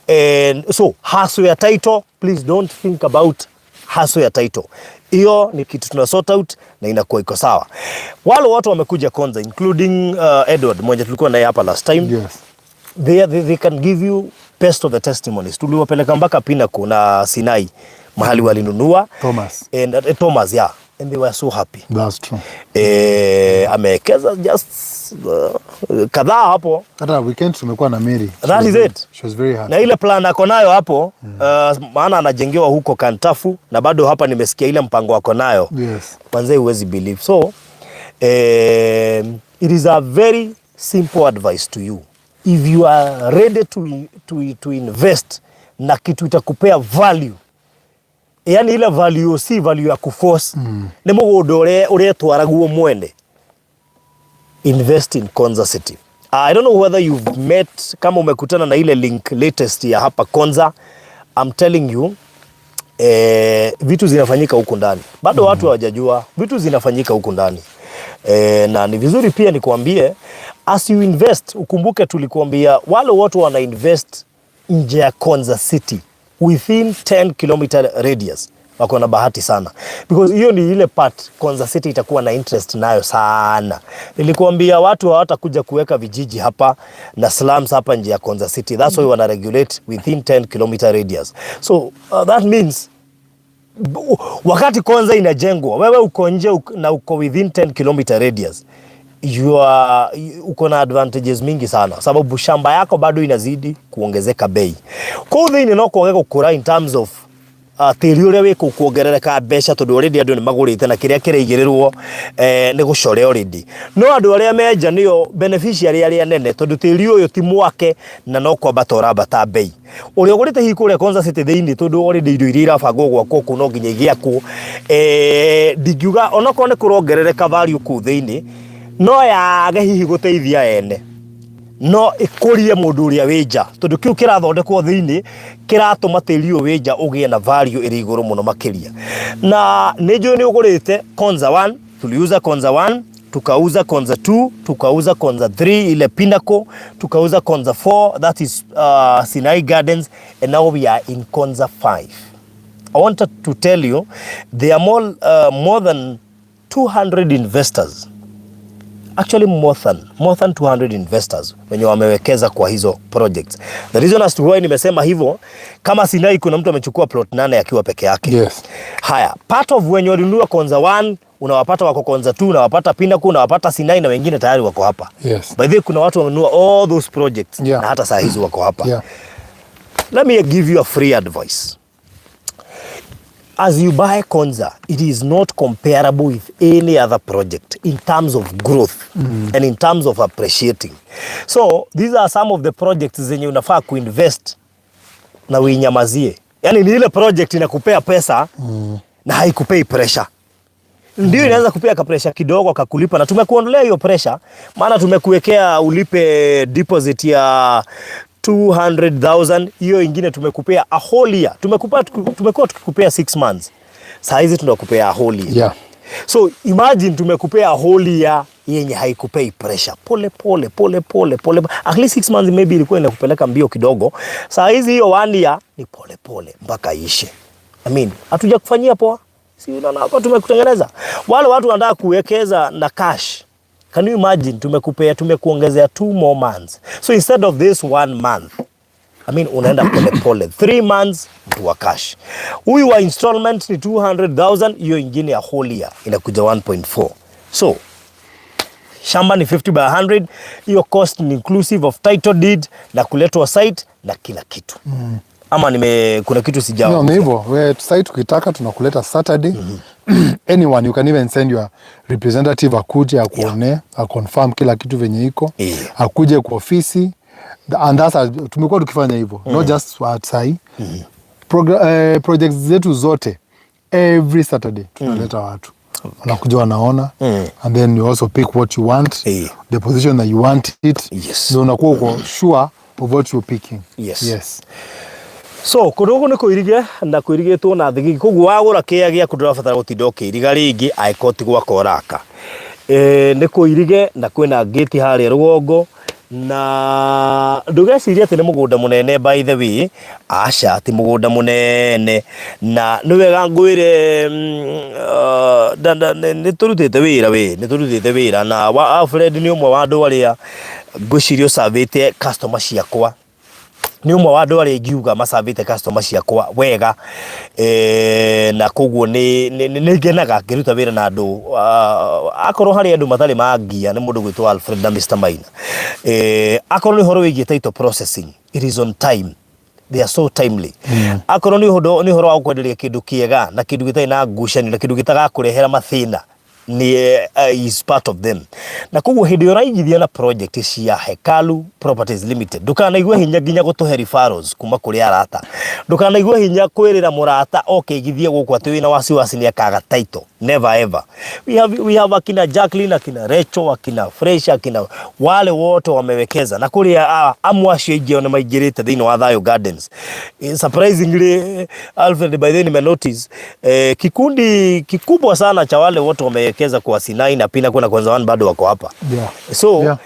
And so hassle ya title, please don't think about hassle ya title. Hiyo ni kitu tuna sort out na inakuwa iko sawa. Wale watu wamekuja Konza, including Edward mmoja tulikuwa naye hapa last time, they can give you best of the testimonies. Tuliwapeleka mpaka Pinnacle na Sinai mahali walinunua. Thomas. And Thomas, yeah, and they were so happy. That's true. Amewekeza just kadhaa hapo. Hata weekend tumekuwa na Mary. She That was is it. She was very happy. Na ile plan ako nayo hapo, maana anajengewa huko Kantafu na bado hapa nimesikia ile mpango ako nayo, kwanza huwezi believe. So it is a very simple advice to you: if you are ready to invest na kitu itakupea value, yani ile value si value ya kuforce, nĩ mũgũnda ũrĩa ũretwaragwo mwene, invest in Konza City. I don't know whether you've met, kama umekutana na ile link latest ya hapa Konza. I'm telling you, vitu zinafanyika huku ndani bado watu hawajajua vitu zinafanyika huku ndani. Na ni vizuri pia nikuambie, as you invest, ukumbuke tulikuambia wale watu wana invest nje ya Konza City within 10 kilometer radius wako na bahati sana, because hiyo ni ile part Konza City itakuwa na interest nayo sana. Nilikuambia watu hawatakuja kuweka vijiji hapa na slums hapa nje ya Konza City. That's why wana regulate within 10 kilometer radius. So that means wakati Konza inajengwa, wewe uko nje na uko within 10 kilometer radius, you are, uko na advantages mingi sana, sababu shamba yako bado inazidi kuongezeka bei. Kũu thĩinĩ no kwage gũkũra in terms of tĩri ũrĩa wĩ kũu kuongerereka mbeca, tondũ already andũ nĩ magũrĩte na kĩrĩa kĩraigĩrĩrwo nĩ gũcore already, no andũ arĩa menja nĩo beneficiary arĩa nene, tondũ tĩri ũyũ ti mwake na no kwambata ũrambata bei. Ũrĩa ũgũrĩte hihi kũrĩa Konza City thĩinĩ, tondũ already indo iria irabangwo gwakwo kũu no nginya igĩakwo, ndingiuga onokorwo nĩ kũrongerereka value kũu thĩinĩ, no yage hihi gũteithia ene, no ĩkũrie mũndũ ũrĩa wĩ nja, tondũ kĩu kĩrathondekwo thĩinĩ kĩratũma tĩri ũyũ wĩ nja ũgĩe na value ĩrĩ igũrũ mũno makĩria. Na nĩ njũĩ nĩ ũgũrĩte Konza 1, tuliuza Konza 1, tukauza Konza 2, tukauza Konza 3, ile Pinnacle, tukauza Konza 4, that is Sinai Gardens, and now we are in Konza 5. I wanted to tell you there are more than 200 investors, actually more than 200 investors wenye wamewekeza kwa hizo projects. The reason as to why nimesema hivyo, kama Sinai kuna mtu amechukua plot 8 akiwa peke yake. Haya, part of wenye walinunua Konza 1 unawapata wako Konza 2, unawapata Pinnacle, unawapata Sinai na wengine tayari wako hapa. By the way, kuna watu wamenunua all those projects na hata saa hizi wako hapa. Let me give you a free advice. As you buy Konza, it is not comparable with any other project in terms of growth and in terms of appreciating. So these are some of the projects zenye unafaa kuinvest na uinyamazie. Yani ni ile project inakupea pesa na haikupei pressure. Ndio inaweza kupea ka pressure kidogo kakulipa, na tumekuondolea hiyo pressure, maana tumekuwekea ulipe deposit ya 200,000. Hiyo ingine tumekupea a whole year. Tumekuwa tukikupea 6 months, saa hizi tunakupea a whole year. So imagine tumekupea a whole year yenye haikupei pressure, pole pole pole pole pole. At least 6 months maybe ilikuwa inakupeleka mbio kidogo. Saa hizi hiyo one year ni pole pole mpaka ishe. I mean, hatuja kufanyia poa, si unaona hapa tumekutengeneza. Wale watu wanataka kuwekeza na cash, can you imagine, tumekupea, tumekuongezea 2 more months. So instead of this one month, I mean, unaenda pole pole 3 months. Mtu wa cash, huyu wa installment ni 200,000, hiyo ingine ya whole year inakuja 1.4. So shamba ni 50 by 100, hiyo cost ni inclusive of title deed na kuletwa site na kila kitu. Ama kuna kitu sija? No, ni hivyo. We site tukitaka tunakuleta Saturday. Anyone, you can even send your representative akuje akuone, aconfirm kila kitu venye iko. Akuje kwa ofisi and that's tumekuwa tukifanya hivyo, not just at sahi. Projects zetu zote, every Saturday tunaleta watu, wanakuja, wanaona, and then you also pick what you want, the position that you want it. Ndio unakuwa uko sure of what you're picking. Yes. So kũndũ gũkũ nĩ kũirige na kũirigĩtwo na thigigi, koguo wagũra kĩea gĩaku ndũrabatara gũtinda ũkĩiriga rĩngĩ angĩkorwo ti gwaka ũraka. Nĩ kũirige na kwĩna gate harĩa rũgongo, na ndũgecirie atĩ nĩ mũgũnda mũnene. By the way, aca, ti mũgũnda mũnene. Na nĩ wega ngwĩre, nĩ tũrutĩte wĩra, we nĩ tũrutĩte wĩra na wa Alfred nĩ ũmwe wa andũ arĩa ngwĩciria ũcavĩte customer ciakwa, nĩ ũmwe wa andũ arĩa ingiuga macavĩte customer ciakwa wega, na koguo nĩ ngenaga ngĩruta wĩra na andũ. Akorwo harĩ andũ matarĩ mangia, nĩ mũndũ gwĩtwo Alfred na Mr Maina. Akorwo nĩ ũhoro wĩgiĩ title processing, it is on time, they are so timely. Akorwo nĩ ũhoro wa gũkwenderia kĩndũ kĩega na kĩndũ gĩtarĩ na ngucanio na kĩndũ gĩtagakũrehera mathĩna, ni is part of them. Na koguo hĩndĩ ĩrĩa ũraigithia na project cia Hekalu Properties Limited, ndũkanaigue hinya nginya gũtũhe referrals kuma kũrĩ arata. Ndũkanaigue hinya kwĩrĩra mũrata oke igithie gũkũ atĩ wĩna wasiwasi nĩ akaga title. Never ever. We have akina Jacqueline, akina Rachel, akina Fresh, akina wale wote wamewekeza na kũrĩa amwe acio aingĩ nĩ maingĩrĩte thĩinĩ wa Thayo Gardens. Surprisingly, Alfred, by the way, nimenotice kikundi kikubwa sana cha wale wote wamewekeza kwa Sinai na Pinnacle na Kwanza One bado wako hapa. So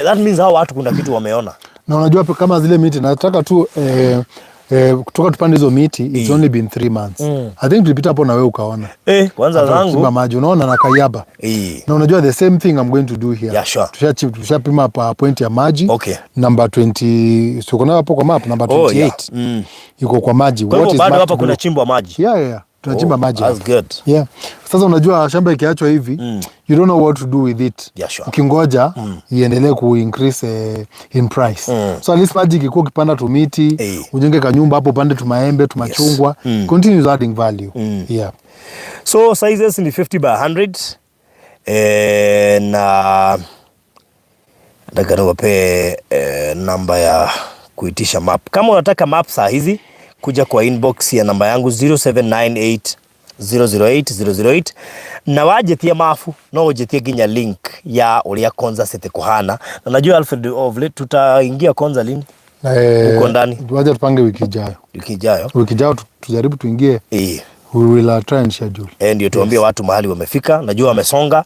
that means hao watu kuna kitu wameona. Na unajua kama zile miti nataka tu kutoka tupande hizo miti, it's only been 3 months. I think tulipita hapo na wewe ukaona. Kwanza Hata zangu kuchimba maji unaona na Kayaba. Na unajua the same thing I'm going to do here. Tushapima pa point ya maji. Number 20, si uko nayo hapo kwa map, number 28. Iko kwa maji. Kwa hivyo What is bado marked hapa kuna blue? chimbwa maji. Yeah. Tunachimba Oh, maji that's hapa. good. Yeah. Sasa unajua shamba ikiachwa hivi, you don't know what to do with it. Ukingoja iendelee ku increase in price. So at least maji ikikuwa, ukipanda tumiti, ujenge kanyumba hapo, upande tumaembe, tumachungwa, continues adding value. Yeah. So sizes ni 50 by 100, na nataka niwape namba ya kuitisha map. Kama unataka map saa hizi, kuja kwa inbox ya namba yangu 0798 008 008 na wajetie mabu no ujetie nginya link ya uria Konza City kuhana. Na najua, Alfred, of late tutaingia Konza lini? Huko ndani. Wacha tupange wiki ijayo. Wiki ijayo. Wiki ijayo tujaribu tuingie. We will try and schedule. Ndio tuambie watu mahali wamefika, najua wamesonga.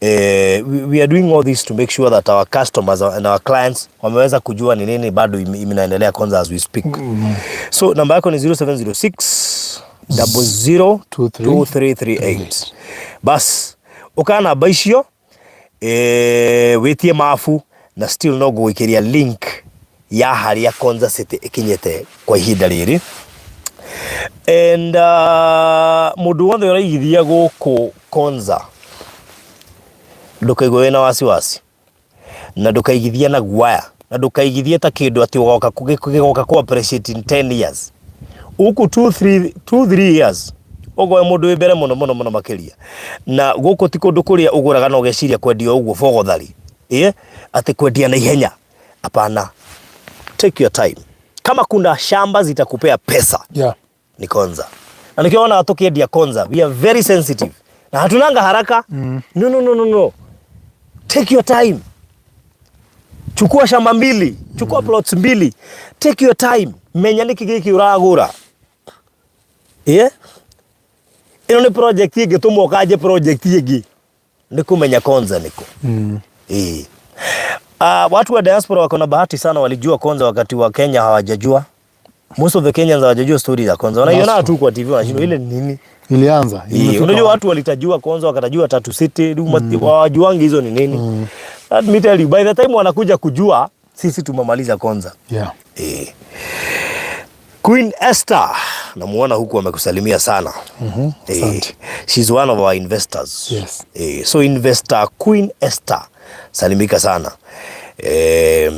We are doing all this to make sure that our customers and our clients wameweza kujua ni nini bado inaendelea Konza as we speak. So namba yako ni 0706 00 2338. Bas ukaa namba icio, witie mabu na still no ngũgũikĩria link ya harĩa Konza City ĩkinyĩte kwa ihinda rĩrĩ. And mũndũ wothe ũraigithia gũkũ Konza, ndũkaigue wĩna wasiwasi na ndũkaigithie na guaya na ndũkaigithie ta kĩndũ atĩ ũgoka gĩgoka ku appreciate in 10 years. Huku 2 3 2 3 years ũguo mũndũ wĩ mbere mũno mũno mũno makĩria. Na gũkũ ti kũndũ kũrĩa ũgũraga na ũgeciria kwendia ũguo bogothari, ĩĩ atĩ kwendia na ihenya. Hapana, take your time. Kama kuna shamba zitakupea pesa, ni Konza. Na nikio ona tukiendia Konza, we are very sensitive na hatunanga haraka. No, no, no, no, no, take your time. Chukua shamba mbili, chukua plots mbili, take your time. Menya niki giki uragura. Yeah? Ĩno nĩ project ĩngĩtũma ũkanje project ĩngĩ nĩ kũmenya Konza nĩkũ. Eh. Watu wa diaspora wako na bahati sana, walijua Konza wakati wa Kenya hawajajua. Most of the Kenyans hawajajua story za Konza. Wanaiona That's tu kwa TV, wanashindwa ile ni nini. Ilianza. Imefika Unajua wapi? watu walitajua Konza, wakatajua Tatu City, hawajuangi hizo ni nini. Let me tell you, by the time wanakuja kujua, sisi tumemaliza Konza. Eh. Queen Esther namuona huku amekusalimia sana. Eh, Asante. she's one of our investors. Yes. Eh, so investor Queen Esther, salimika sana. Eh,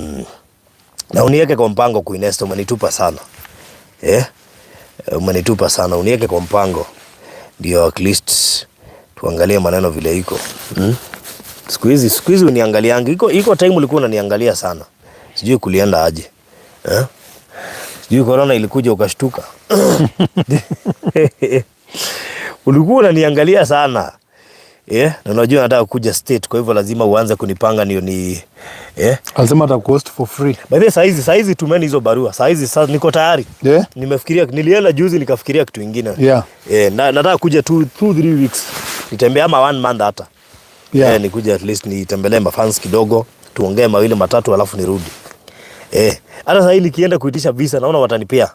na uniweke kwa mpango Queen Esther, umenitupa sana. Eh? Umenitupa sana, uniweke kwa mpango ndio at least tuangalie maneno vile iko. Siku hizi uniangaliangi. Iko time ulikuwa unaniangalia sana. Sijui kulienda aje. Eh? Sijui corona ilikuja ukashtuka. Ulikuwa unaniangalia sana. Eh, na unajua nataka kuja state, kwa hivyo lazima uanze kunipanga ndio ni eh. Alisema atakuhost for free. By the way, saizi tumeni hizo barua. Saizi sasa niko tayari. Nimefikiria, nilienda juzi nikafikiria kitu kingine. Eh, na, nataka kuja 2 3 weeks. Nitembea ama one month hata. Eh, nikuja at least nitembelee mafans kidogo, tuongee mawili matatu alafu nirudi. Eh, hata sasa nikienda kuitisha visa naona watanipea.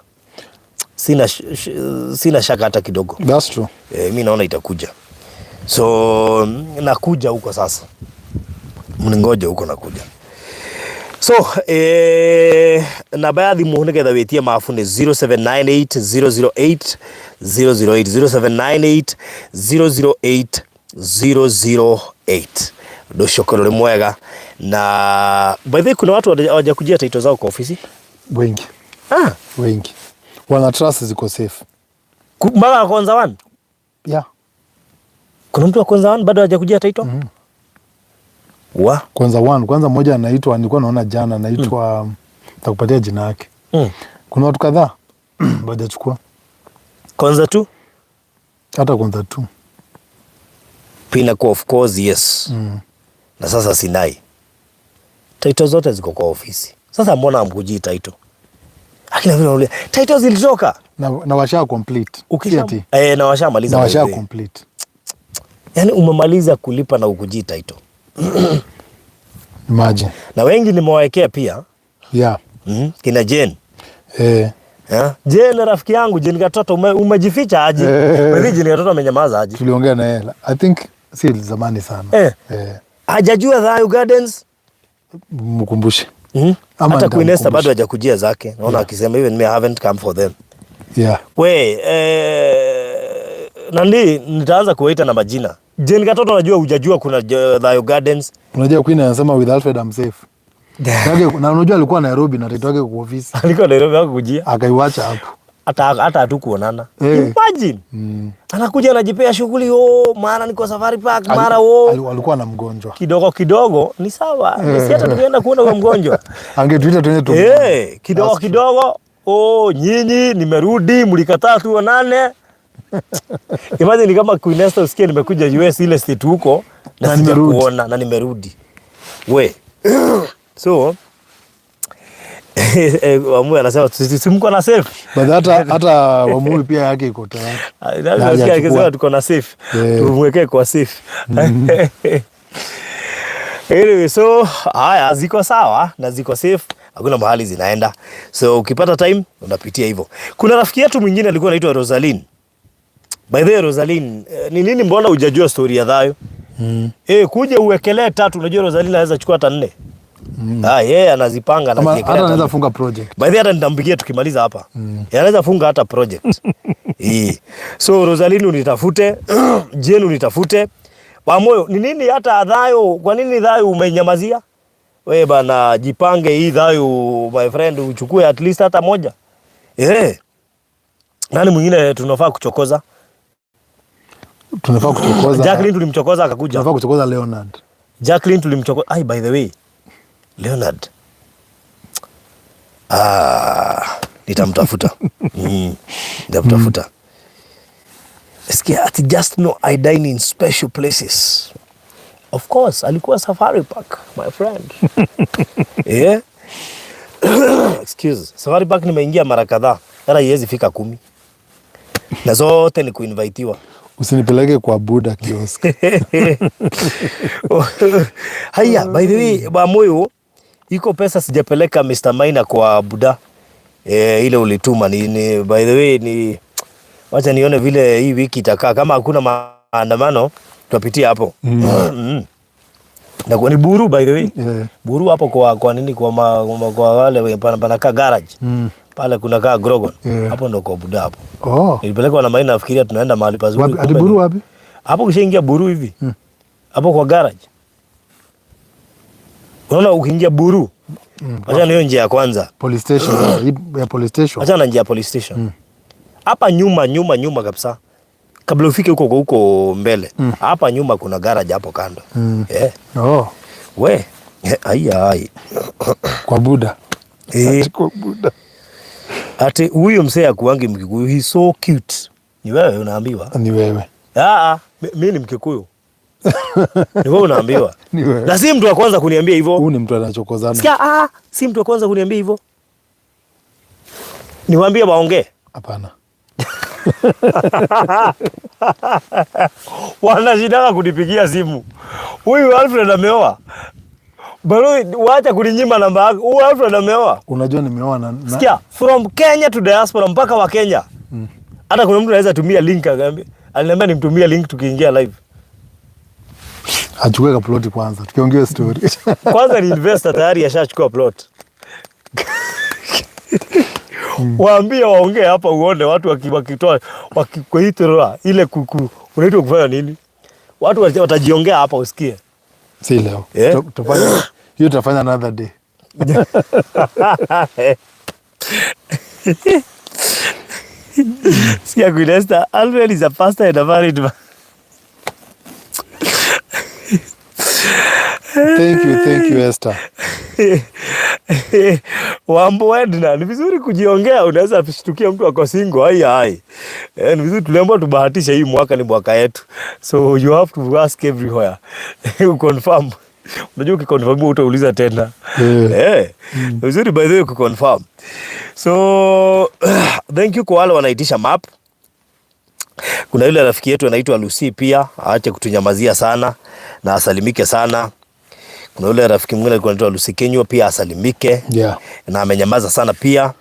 Sina shaka hata kidogo. That's true. Eh, mi naona itakuja. So nakuja huko sasa. Mningoje huko nakuja. So namba ya thimũ nĩgetha wĩtie mabu nĩ 0798 008 008, 0798 008 008. Ũndũ ũcio ũkorwo ũrĩ mwega. Na by the way, kuna watu hawajakujia title zao kwa ofisi. Wengi. Ah, Wengi. Wana trust ziko safe. Mpaka Konza One. Yeah. Kuna mtu wa Konza One bado hajakujia title? Wa? Konza One, kwanza mmoja anaitwa, nilikuwa naona jana anaitwa, nitakupatia jina yake. Kuna watu kadhaa hawajachukua. Konza 2? Hata Konza 2. Pinnacle of course, yes. Na sasa Sinai. Title zote ziko kwa ofisi. Sasa mbona hamkujii title? Akina vile wanauliza, title zilitoka. Na washa complete. Ukisha, Si ati. eh, na washamaliza Na by the washa way. Complete. Yaani umemaliza kulipa na ukujii title. Imagine. Na wengi nimewawekea pia. Kina Jane. Yeah. Jane rafiki yangu, Jane Katoto, umejificha aje? Eh. Wewe Jane Katoto amenyamaza aje? Tuliongea na yeye. I think si zamani sana. Hajajua Thayu Gardens? Mkumbushe. Ama Hata Queen Esther nitamkumbusha. bado hajakujia zake. Naona akisema even me I haven't come for them. We, nani nitaanza kuwaita na majina. Jane Katoto najua hujajua kuna Thayu Gardens. Unajua Queen anasema with Alfred I'm safe. Yake, na unajua alikuwa Nairobi na title yake kwa ofisi. Alikuwa Nairobi hakukujia. Akaiwacha hapo. Hata hatukuonana. Imagine. Anakuja anajipea shughuli, oh, mara niko Safari Park, mara oh. Alikuwa na mgonjwa. Kidogo kidogo ni sawa. Si hata tukienda kuona huyo mgonjwa. Angetuita tuende tu. Eh, kidogo That's true. kidogo, oh, nyinyi nimerudi, mlikataa tuonane. Imagine ni kama Queen Esther usikie nimekuja US ile state huko na Na nimerudi. sijakuona na nimerudi. We. So Wamui anasema sisi mko na safe. But hata Wamui pia yake iko tayari. Na Na nasikia hajachukua. akisema tuko na safe. Tumwekee kwa safe. Anyway, so haya ziko sawa na ziko safe, hakuna mahali zinaenda. So ukipata time unapitia hivyo. Kuna rafiki yetu mwingine alikuwa anaitwa Rosaline. By the way, Rosaline, ni nini mbona hujajua story ya Thayo? Eh, kuja uwekelee tatu, unajua Rosaline anaweza chukua hata nne. Ah, yeye anazipanga Ama anaziwekelea hata hata anaweza nne. funga project. By the way, hata nitampigia tukimaliza hapa. Anaweza funga hata project. So Rosaline unitafute, Jane unitafute. Wamoyo, ni nini hata Thayo, kwa nini Thayo umenyamazia? We bana, jipange hii Thayo my friend, uchukue at least hata moja. Eh. Nani mwingine tunafaa kuchokoza? Tunafaa kuchokoza. Jacqueline tulimchokoza akakuja. Tunafaa kuchokoza Leonard. Jacqueline tulimchokoza. Ai, by the way, Leonard. Ah, nitamtafuta. Nitamtafuta. Sikia, ati just know I dine in special places. Of course, alikuwa Safari Park, my friend. Yeah. Excuse. Safari Park nimeingia mara kadhaa. Hata haiwezi fika 10. Na zote ni kuinvitiwa. Usinipeleke kwa Buddha kiosk. Haya, by the way, Bamoyo, iko pesa sijapeleka Mr. Maina kwa Buddha. Ile ulituma ni by the way ni wacha nione vile hii wiki itakaa. Kama hakuna maandamano tutapitia hapo. Na kwa ni Buru by the way. Buru hapo kwa nini kwa wale panakaa garage. Pale kuna kaa Grogon. Hapo ndo kwa Buddha hapo. Nilipelekwa na Maina, nafikiria tunaenda mahali pazuri. Wapi? Ati Kumbe Buru wapi? Hapo ukishaingia Buru hivi. Hapo kwa garage. Unaona ukiingia Buru. Acha na hiyo njia ya kwanza. Police station, ya police station. Acha na njia ya police station. Hapa nyuma nyuma nyuma kabisa. Kabla ufike huko huko mbele. Hapa nyuma kuna garage hapo kando. We. Ai ai. Kwa Buddha. Ati kwa Buddha. Ati huyu mzee akuangi Mkikuyu, he's so cute. Ni wewe unaambiwa. Ni wewe. Mi ni Mkikuyu. Ni wewe unaambiwa. Ni wewe. Na si mtu wa kwanza kuniambia hivyo. Huyu ni mtu anachokozana. Sikia, si mtu wa kwanza kuniambia hivyo. Niwaambie waongee? Hapana. Wanashindana kunipigia simu. Huyu Alfred ameoa. Bado wacha kuninyima namba yako. Huyu Alfred ameoa. Unajua nimeoa na Sikia, from Kenya to diaspora mpaka wa Kenya. Hata kuna mtu anaweza tumia link akaambia, aliniambia nimtumie link tukiingia live. Achukue ka plot kwanza, tukiongea story. Kwanza ni investor tayari ashachukua plot. Waambie waongee hapa uone watu wakitoa wakikuitora ile kuku unaitwa kufanya nini? Watu watajiongea hapa usikie. Si leo. Tufanye hiyo, tutafanya another day. Sikia Queen Esther, Alfred is a pastor and a married man. Thank you, thank you Esther. Wambo Edna, ni vizuri kujiongea, unaweza kushtukia mtu ako single, hai hai. Ni vizuri tuliambiwa tubahatishe hii mwaka ni mwaka yetu. So you have to ask everywhere. Confirm. Unajua ukiconfirm utauliza tena. Vizuri by the way kuconfirm. So thank you kwa wale wanaitisha map. Kuna yule rafiki yetu anaitwa Lucy pia, aache kutunyamazia sana na asalimike sana. Kuna yule rafiki mwingine alikuwa anaitwa Lucy Kenywa pia asalimike. Na amenyamaza sana pia.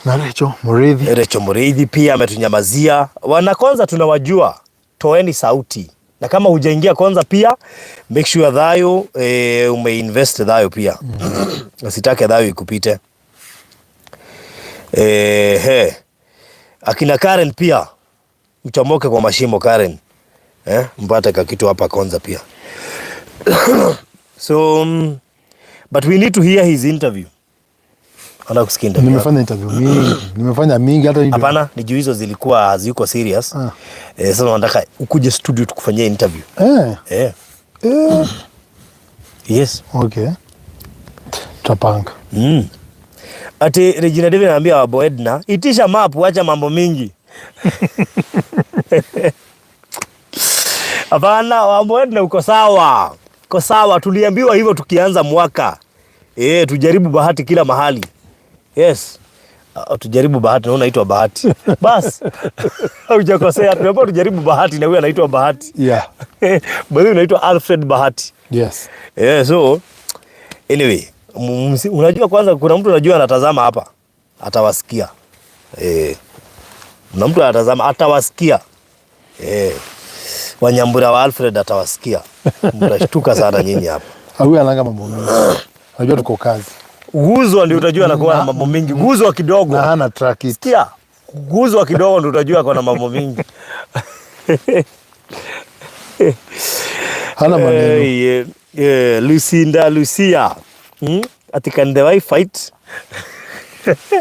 Na Rachel Muriithi. Rachel Muriithi pia ametunyamazia. Wana kwanza tunawajua, toeni sauti. Na kama hujaingia kwanza pia make sure dhayo umeinvest dhayo pia. Usitake dhayo ikupite. Akina Karen pia mchomoke kwa mashimo Karen. Mpate kakitu hapa kwanza pia. So but we need to hear his interview. Ana kusikia interview. Nimefanya interview mingi. Nimefanya mingi hata hiyo. Hapana, ni juu hizo zilikuwa haziko serious. Sasa nataka ukuje studio tukufanyie interview. Yes. Okay. Tutapanga. Ati Regina David anaambia Wabo Edna, itisha map, acha mambo mingi. Hapana, Wabo Edna uko sawa. Uko sawa, tuliambiwa hivyo tukianza mwaka. Tujaribu bahati kila mahali. Yes. Tujaribu bahati na unaitwa Bahati. Bas. Hujakosea, tunaambiwa tujaribu bahati na huyu anaitwa Bahati. By the way, unaitwa Alfred Bahati. Yes. So anyway, unajua kwanza kuna mtu anajua anatazama hapa. Atawasikia. Kuna mtu anatazama atawasikia. Wanyambura wa Alfred atawasikia. Mtashtuka sana nyinyi hapa. Huyu ananga mambo mengi. Unajua tuko kazi. Guzwa ndio utajua anakuwa na mambo mingi. Guzwa kidogo. Na hana track it. Sikia. Guzwa kidogo ndio utajua ako na mambo mingi. Hana maneno. Lucinda Lucia. Ati can the wife fight?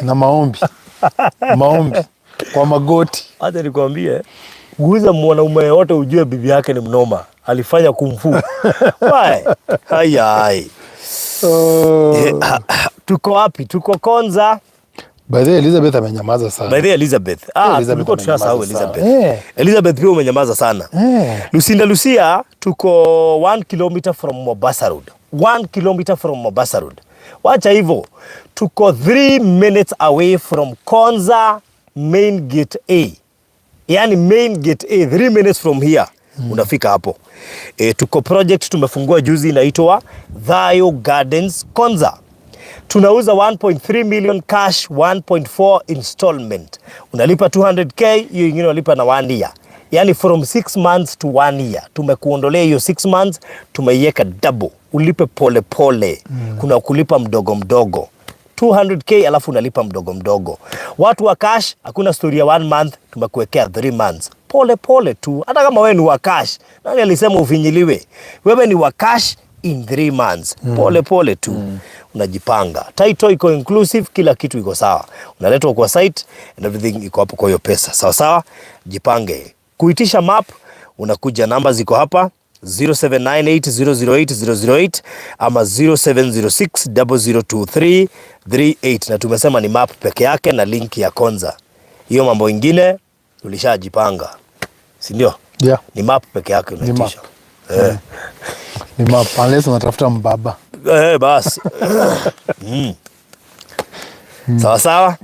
Na maombi. Maombi. Kwa magoti. Acha nikwambie, guza mwanaume yote ujue bibi yake ni mnoma. Alifanya kung fu. Why? Haya hai. Tuko wapi? Tuko Konza. By the way, Elizabeth amenyamaza sana. By the way, Elizabeth. Ah, Elizabeth tulikuwa tushasahau amenyamaza sana. Elizabeth. Elizabeth pia umenyamaza sana. Lucinda Lucia, tuko 1 kilometer from Mombasa Road. 1 kilometer from Mombasa Road. Wacha hivyo. Tuko 3 minutes away from Konza Main Gate A. Yani Main Gate A, 3 minutes from here. Unafika hapo. Tuko project tumefungua juzi inaitwa Thayo Gardens Konza. Tunauza 1.3 million cash, 1.4 installment. Unalipa 200K, hiyo ingine unalipa na 1 year. Yani from 6 months to 1 year. Tumekuondolea hiyo 6 months, tumeiweka double. Ulipe pole pole. Kuna kulipa mdogo mdogo. 200K alafu unalipa mdogo mdogo. Watu wa cash, hakuna story ya 1 month, tumekuwekea 3 months. Pole pole tu. Hata kama wewe ni wa cash, nani alisema ufinyiliwe? Wewe ni wa cash in 3 months. Pole pole tu. Unajipanga. Title iko inclusive, kila kitu iko sawa. Unaletwa kwa site and everything iko hapo kwa hiyo pesa. Sawa sawa? Jipange. Kuitisha map, unakuja, namba ziko hapa 0798008008 ama 0706002338, na tumesema ni map peke yake na link ya Konza. Hiyo mambo ingine tulishajipanga. Si ndio? Yeah. Ni map peke yake Ni map. unaitisha. Ni map unless unatafuta mbaba. Basi. Sawa sawa.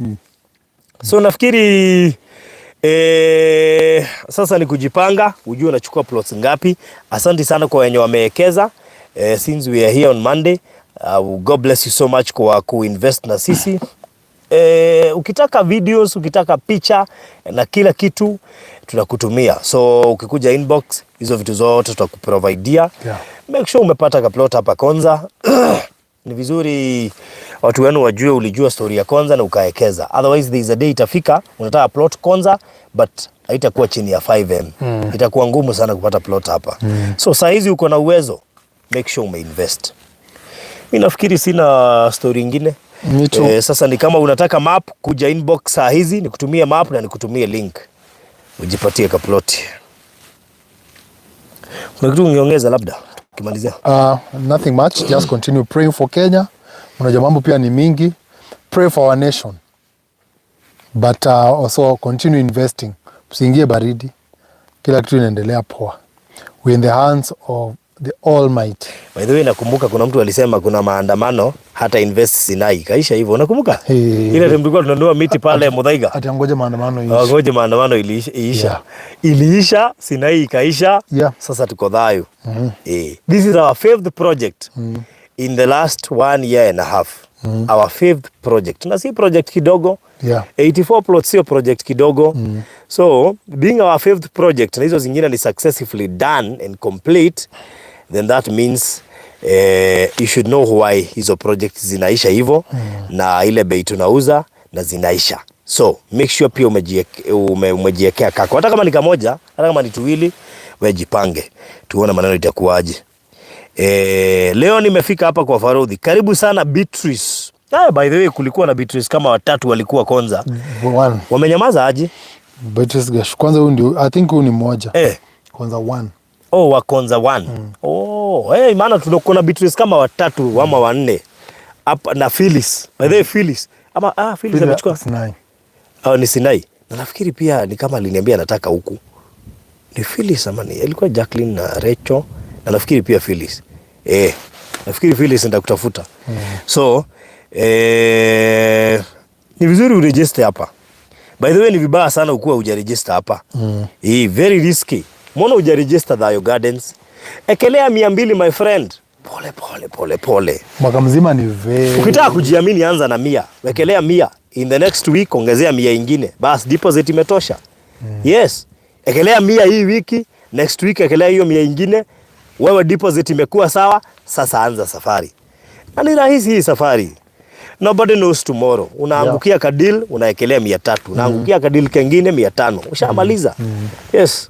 So nafikiri sasa ni kujipanga, ujue unachukua plots ngapi. Asante sana kwa wenye wamewekeza. Since we are here on Monday, God bless you so much kwa kuinvest na sisi. Ukitaka videos, ukitaka picha na kila kitu tunakutumia. So ukikuja inbox, hizo vitu zote tutakuprovidea. Make sure umepata kaplot hapa Konza. Ni vizuri watu wenu wajue ulijua story ya Konza na ukaekeza. Otherwise there is a day itafika unataka plot Konza but haitakuwa chini ya 5M. Itakuwa ngumu sana kupata plot hapa. So saa hizi uko na uwezo, make sure umeinvest. Mimi nafikiri sina story ingine. Me too. Sasa ni kama unataka map, kuja inbox saa hizi nikutumie map na nikutumie link. Ujipatie kaplot. Kuna kitu ungeongeza labda tukimalizia? Nothing much, just continue praying for Kenya. Unajua mambo pia ni mingi. Pray for our nation. But also continue investing. Usiingie baridi. Kila kitu inaendelea poa. We're in the hands of the Almighty. By the way, nakumbuka kuna mtu alisema kuna maandamano hata invest Sinai. Kaisha hivyo, unakumbuka? Hey. Ile time tulikuwa tunanunua miti pale Muthaiga. Ati angoje maandamano iishe. Ngoje maandamano iisha. Iliisha, Sinai ikaisha. Sasa tuko Thayo. This is our fifth project in the last 1 year and a half. Our fifth project. Na si project kidogo. 84 plots sio project kidogo. So being our fifth project na hizo zingine ni successfully done and complete, then that means you should know why hizo project zinaisha hivyo na ile bei tunauza na zinaisha. So make sure pia umejiekea kako, hata kama ni kamoja, hata kama ni tuwili, wewe jipange, tuone maneno itakuwaje. Leo nimefika hapa kwa Farudhi. Karibu sana Beatrice. By the way, kulikuwa na Beatrice kama watatu walikuwa Konza. One. Wamenyamaza aje? Beatrice Gash. Kwanza huyu ndio, I think huyu ni mmoja. Kwanza one. Oh, wa Konza one. Oh, hey, maana tulikuwa na Beatrice kama watatu ama wanne. Hapa na Phyllis. By the way, Phyllis. Ama Phyllis Phyllis amechukua. Sinai. Oh, ni Sinai. Na nafikiri pia ni kama aliniambia anataka huku. Ni Phyllis ama ni ilikuwa Jacqueline na Rachel na nafikiri pia Phyllis. Nafikiri Phyllis nitakutafuta. So, ni vizuri uregister hapa. By the way, ni vibaya sana ukuwa hujaregister hapa. Very risky. Mbona hujaregister Thayo Gardens? Ekelea 200 my friend. Pole pole pole pole. Mwaka mzima ni very. Ukitaka kujiamini anza na 100. Wekelea 100. In the next week ongezea 100 ingine. Bas deposit imetosha. Yes. Ekelea 100 hii wiki, next week ekelea hiyo 100 ingine. Wewe deposit imekuwa sawa, sasa anza safari. Na ni rahisi hii safari. Nobody knows tomorrow. Unaangukia kadeal, unaekelea 300. Unaangukia kadeal kengine 500. Ushamaliza. Yes.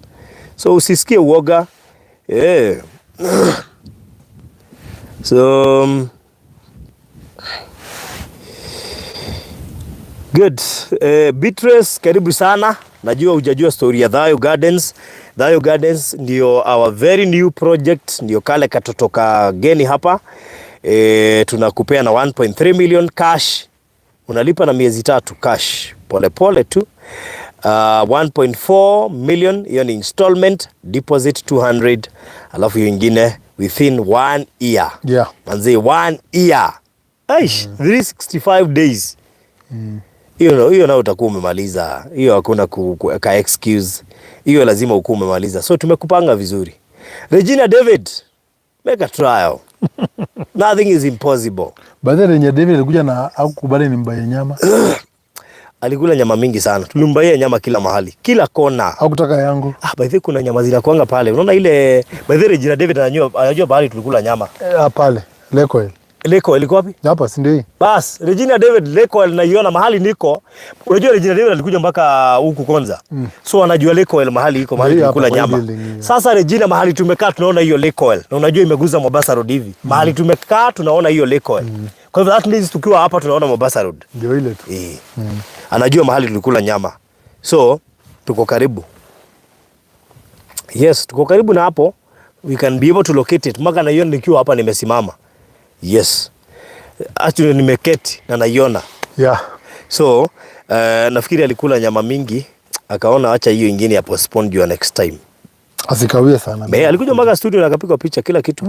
So usisikie uoga. So Good. Beatrice, karibu sana. Najua hujajua story ya Thayo Gardens. Thayo Gardens ndio our very new project, ndio kale katoto kageni hapa. Tunakupea na 1.3 million cash. Unalipa na miezi 3 cash. Pole pole tu. 1.4 million hiyo ni installment, deposit 200, alafu hiyo ingine within 1 year. Manze 1 year. Aish, 365 days. Hiyo hiyo nao utakuwa umemaliza. Hiyo hakuna ka excuse. Hiyo lazima ukuwa umemaliza. So tumekupanga vizuri. Regina David, make a trial. Nothing is impossible. By the way, Regina David alikuja na hakukubali nimbaye nyama. Alikula nyama mingi sana. Tulimbaia nyama kila mahali, kila kona. Hakutaka yangu. Ah, by the way kuna nyama zinakuanga pale. Unaona ile, by the way Regina David anajua bahali tulikula nyama. Pale Lekoel. Leko ilikuwa wapi? Hapa si ndio hii? Bas, Regina David Lekoel naiona mahali niko. Unajua Regina David alikuja mpaka huku Konza. So anajua Lekoel mahali iko, mahali Ndio hapa tulikula kwa hii nyama. building hiyo. Sasa Regina mahali tumekaa tunaona hiyo Lekoel. Na unajua imeguza Mombasa Road hivi. Mahali tumekaa tunaona hiyo Lekoel. Kwa hivyo that means tukiwa hapa tunaona Mombasa Road. Ndio ile tu. Eh. Anajua mahali tulikula nyama. So tuko karibu. Yes, tuko karibu na hapo. We can be able to locate it. Mpaka naiona nikiwa hapa nimesimama. Yes. Actually nimeketi na naiona. So, nafikiri alikula nyama mingi, akaona acha hiyo ingine ya postpone juu ya next time. Asikawie sana. Alikuja mpaka studio na akapigwa picha kila kitu.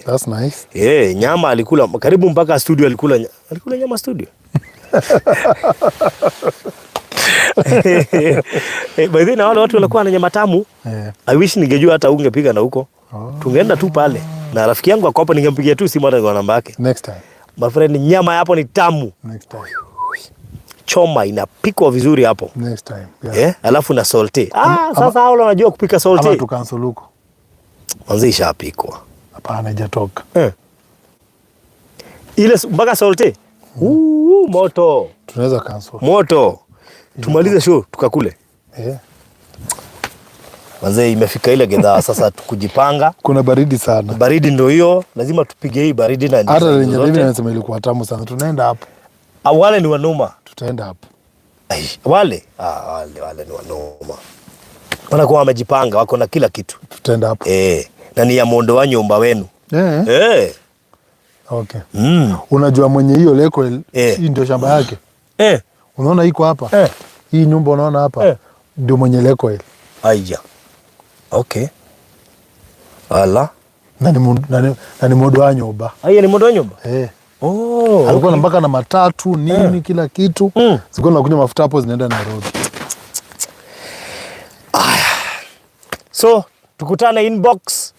That's nice. Nyama alikula karibu mpaka studio alikula nyama studio. By the way, na wale watu walikuwa na nyama tamu. I wish ningejua hata ungepiga na huko. Tungeenda tu pale. Na rafiki yangu ako hapo, ningempigia tu simu hata kwa namba yake. Next time. My friend, nyama hapo ni tamu. Next time. Choma inapikwa vizuri hapo. Next time. Yeah. Alafu na saute. Sasa hao wanajua kupika saute. Ama tucancel huko. Manzi ishapikwa. Hapana, haijatoka. Ile mpaka saute. Moto. Tunaweza cancel. Moto. Tumalize show tukakule. Manze imefika ile gedhaa sasa tukujipanga. Kuna baridi sana. Baridi ndio hiyo, lazima tupige hii baridi na Hata ndizi lenye zote. David anasema ilikuwa tamu sana. Tunaenda hapo. Wale ni wanoma. Tutaenda hapo. Ai, wale? Wale ni wanoma. Wanakuwa wamejipanga, wako na kila kitu. Tutaenda hapo. Na ni ya mondo wa nyumba wenu. Okay. Unajua mwenye hiyo leko hii ndio shamba yake. Unaona iko hapa? Hii nyumba unaona hapa? Ndio mwenye leko ile. Aija. Okay. Ala. Na ni modo wa nyumba. Aya ni modo wa nyumba? Alikuwa na mpaka na matatu nini kila kitu. Zilikuwa zinakunywa mafuta hapo zinaenda Nairobi. Aya. So tukutane inbox.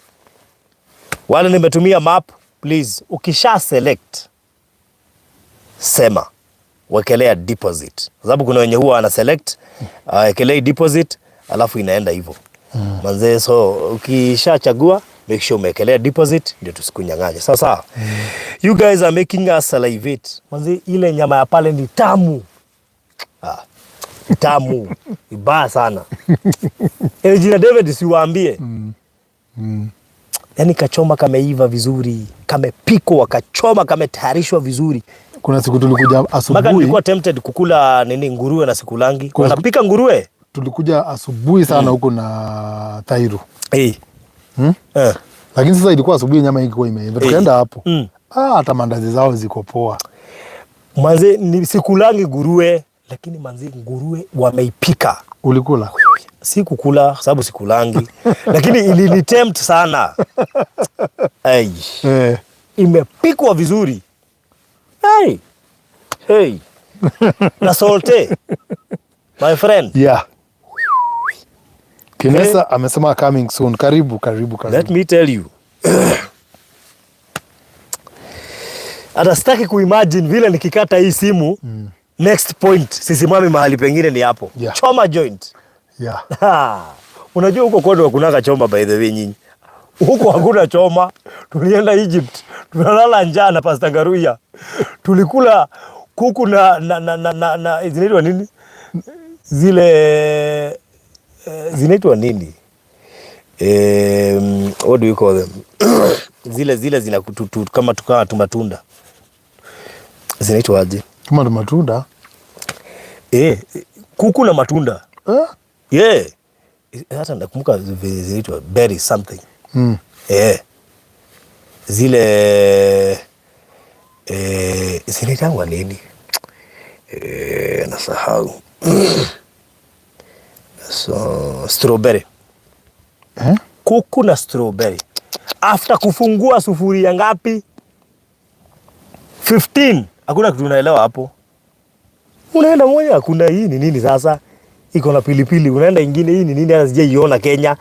Wale nimetumia map, please ukisha select sema wekelea deposit. Kwa sababu kuna wenye huwa ana select, wekelea deposit alafu inaenda hivyo. Manze, so ukishachagua make sure umewekelea deposit ndio tusikunyang'anye. Sasa you guys are making us salivate. Manze ile nyama ya pale ni tamu. Tamu. Vibaya sana. Regina David siwaambie. Yaani kachoma kameiva vizuri, kamepikwa, kachoma kametayarishwa vizuri. Kuna siku tulikuja Mpaka asubuhi. nilikuwa tempted kukula nini nguruwe na sikulangi. Kuna siku Wanapika nguruwe? Tulikuja asubuhi sana huko na Thairu. Lakini sasa ilikuwa asubuhi nyama ilikuwa imeiva. Tukaenda hapo. Hata mandazi zao ziko poa. Manze ni sikulangi nguruwe, lakini manze nguruwe wameipika. Ulikula? Sikukula sababu sikulangi. Lakini ilinitempt sana. Ai. Imepikwa vizuri. Hey. Hey. Na saute. My friend. Kinesa amesema coming soon. Karibu, karibu, karibu. Let me tell you. Hata sitaki kuimagine vile nikikata hii simu. Next point sisimami mahali pengine ni hapo. Choma joint. Unajua huko kwetu hakunanga choma by the way nyinyi. Huko hakuna choma. Tulienda Egypt, tunalala njaa na Pastor Ngaruya. Tulikula kuku na zinaitwa nini? Zile zinaitwa nini? What do you call them? Zile zina kama tukawa tu matunda. Zinaitwa aje? Kama ni matunda. Kuku na matunda. Eh? Yeah. Hata nakumbuka vile zinaitwa berry something. Zile zinaitangwa nini? Nasahau. So, strawberry. Eh? Kuku na strawberry. After kufungua sufuria ngapi? 15. Hakuna kitu unaelewa hapo. Unaenda moja, hakuna, hii ni nini sasa? Iko na pilipili. Unaenda ingine, hii ni nini? Hata sijaiona Kenya.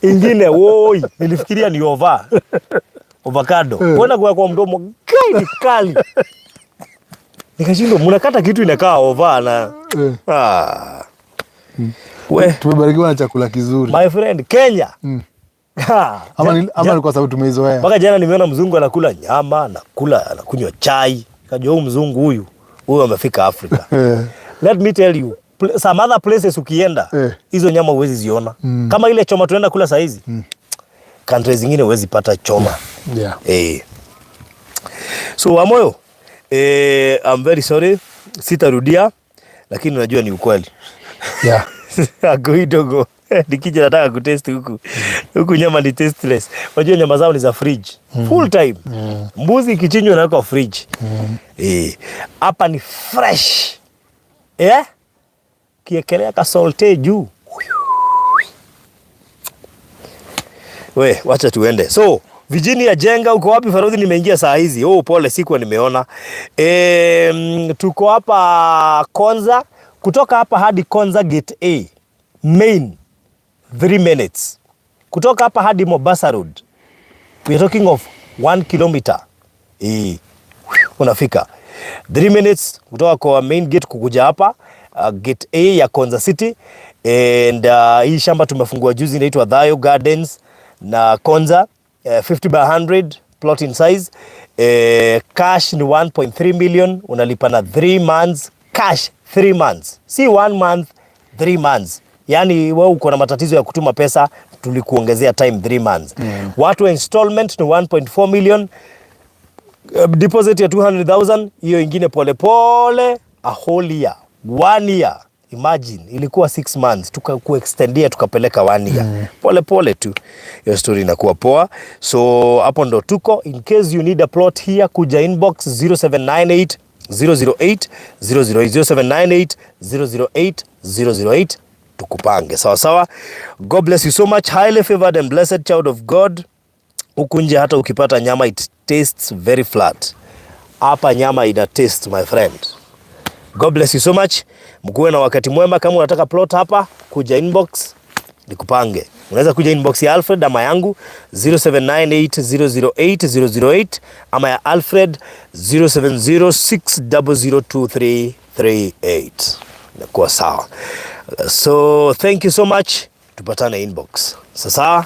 Ingine, woi, nilifikiria ni avocado. Mbona kwa mdomo kali ni kali. Nikashindwa, mnakata kitu inakaa over na ah. We, Tumebarikiwa na chakula kizuri. My friend, Kenya. Ha, Ama ni kwa sababu tumeizoea. Mpaka jana nimeona mzungu anakula nyama, anakula, anakunywa chai. Kajua huyu mzungu huyu amefika Afrika. Let me tell you, some other places ukienda, hizo nyama huwezi ziona. Kama ile choma tunaenda kula saa hizi. Countries zingine huwezi pata choma. So Wamoyo, I'm very sorry, sitarudia, lakini unajua ni ukweli. Agoidogo. Nikija nataka kutest huku. Huku nyama ni tasteless. Unajua nyama zao ni za fridge. Full time. Mbuzi ikichinjwa inawekwa fridge. Hapa ni fresh. Kiekelea ka salt juu. We, wacha tuende. So, Virginia Jenga, uko wapi Farodhi? Nimeingia saa hizi. Oh, pole sikuwa nimeona. Tuko hapa Konza. Kutoka hapa hadi Konza Gate A main 3 minutes. Kutoka hapa hadi Mombasa Road we are talking of 1 kilometer. Unafika 3 minutes kutoka kwa main gate kukuja hapa Gate A ya Konza City. And hii shamba tumefungua juzi inaitwa Thayo Gardens na Konza, 50 by 100 plot in size. Cash ni 1.3 million, unalipa na 3 months cash, 3 months, si 1 month, 3 months. Yani wewe uko na matatizo ya kutuma pesa, tulikuongezea time 3 months. Watu wa installment ni 1.4 million, deposit ya 200,000, hiyo ingine pole pole a whole year, 1 year. Imagine ilikuwa 6 months, tukakuextendia tukapeleka 1 year. Pole pole tu hiyo story inakuwa poa. So hapo ndo tuko. In case you need a plot here, kuja inbox 0798 008 008, 0798 008 008, tukupange sawa sawa. God bless you so much, highly favored and blessed child of God. Huku nje hata ukipata nyama it tastes very flat. Hapa nyama ina taste, my friend. God bless you so much. Mkuwe na wakati mwema. Kama unataka plot hapa, kuja inbox nikupange. Unaweza kuja inbox ya Alfred ama yangu 0798008008 ama ya Alfred 0706002338. Inakuwa sawa. So thank you so much. Tupatane inbox. Sasa.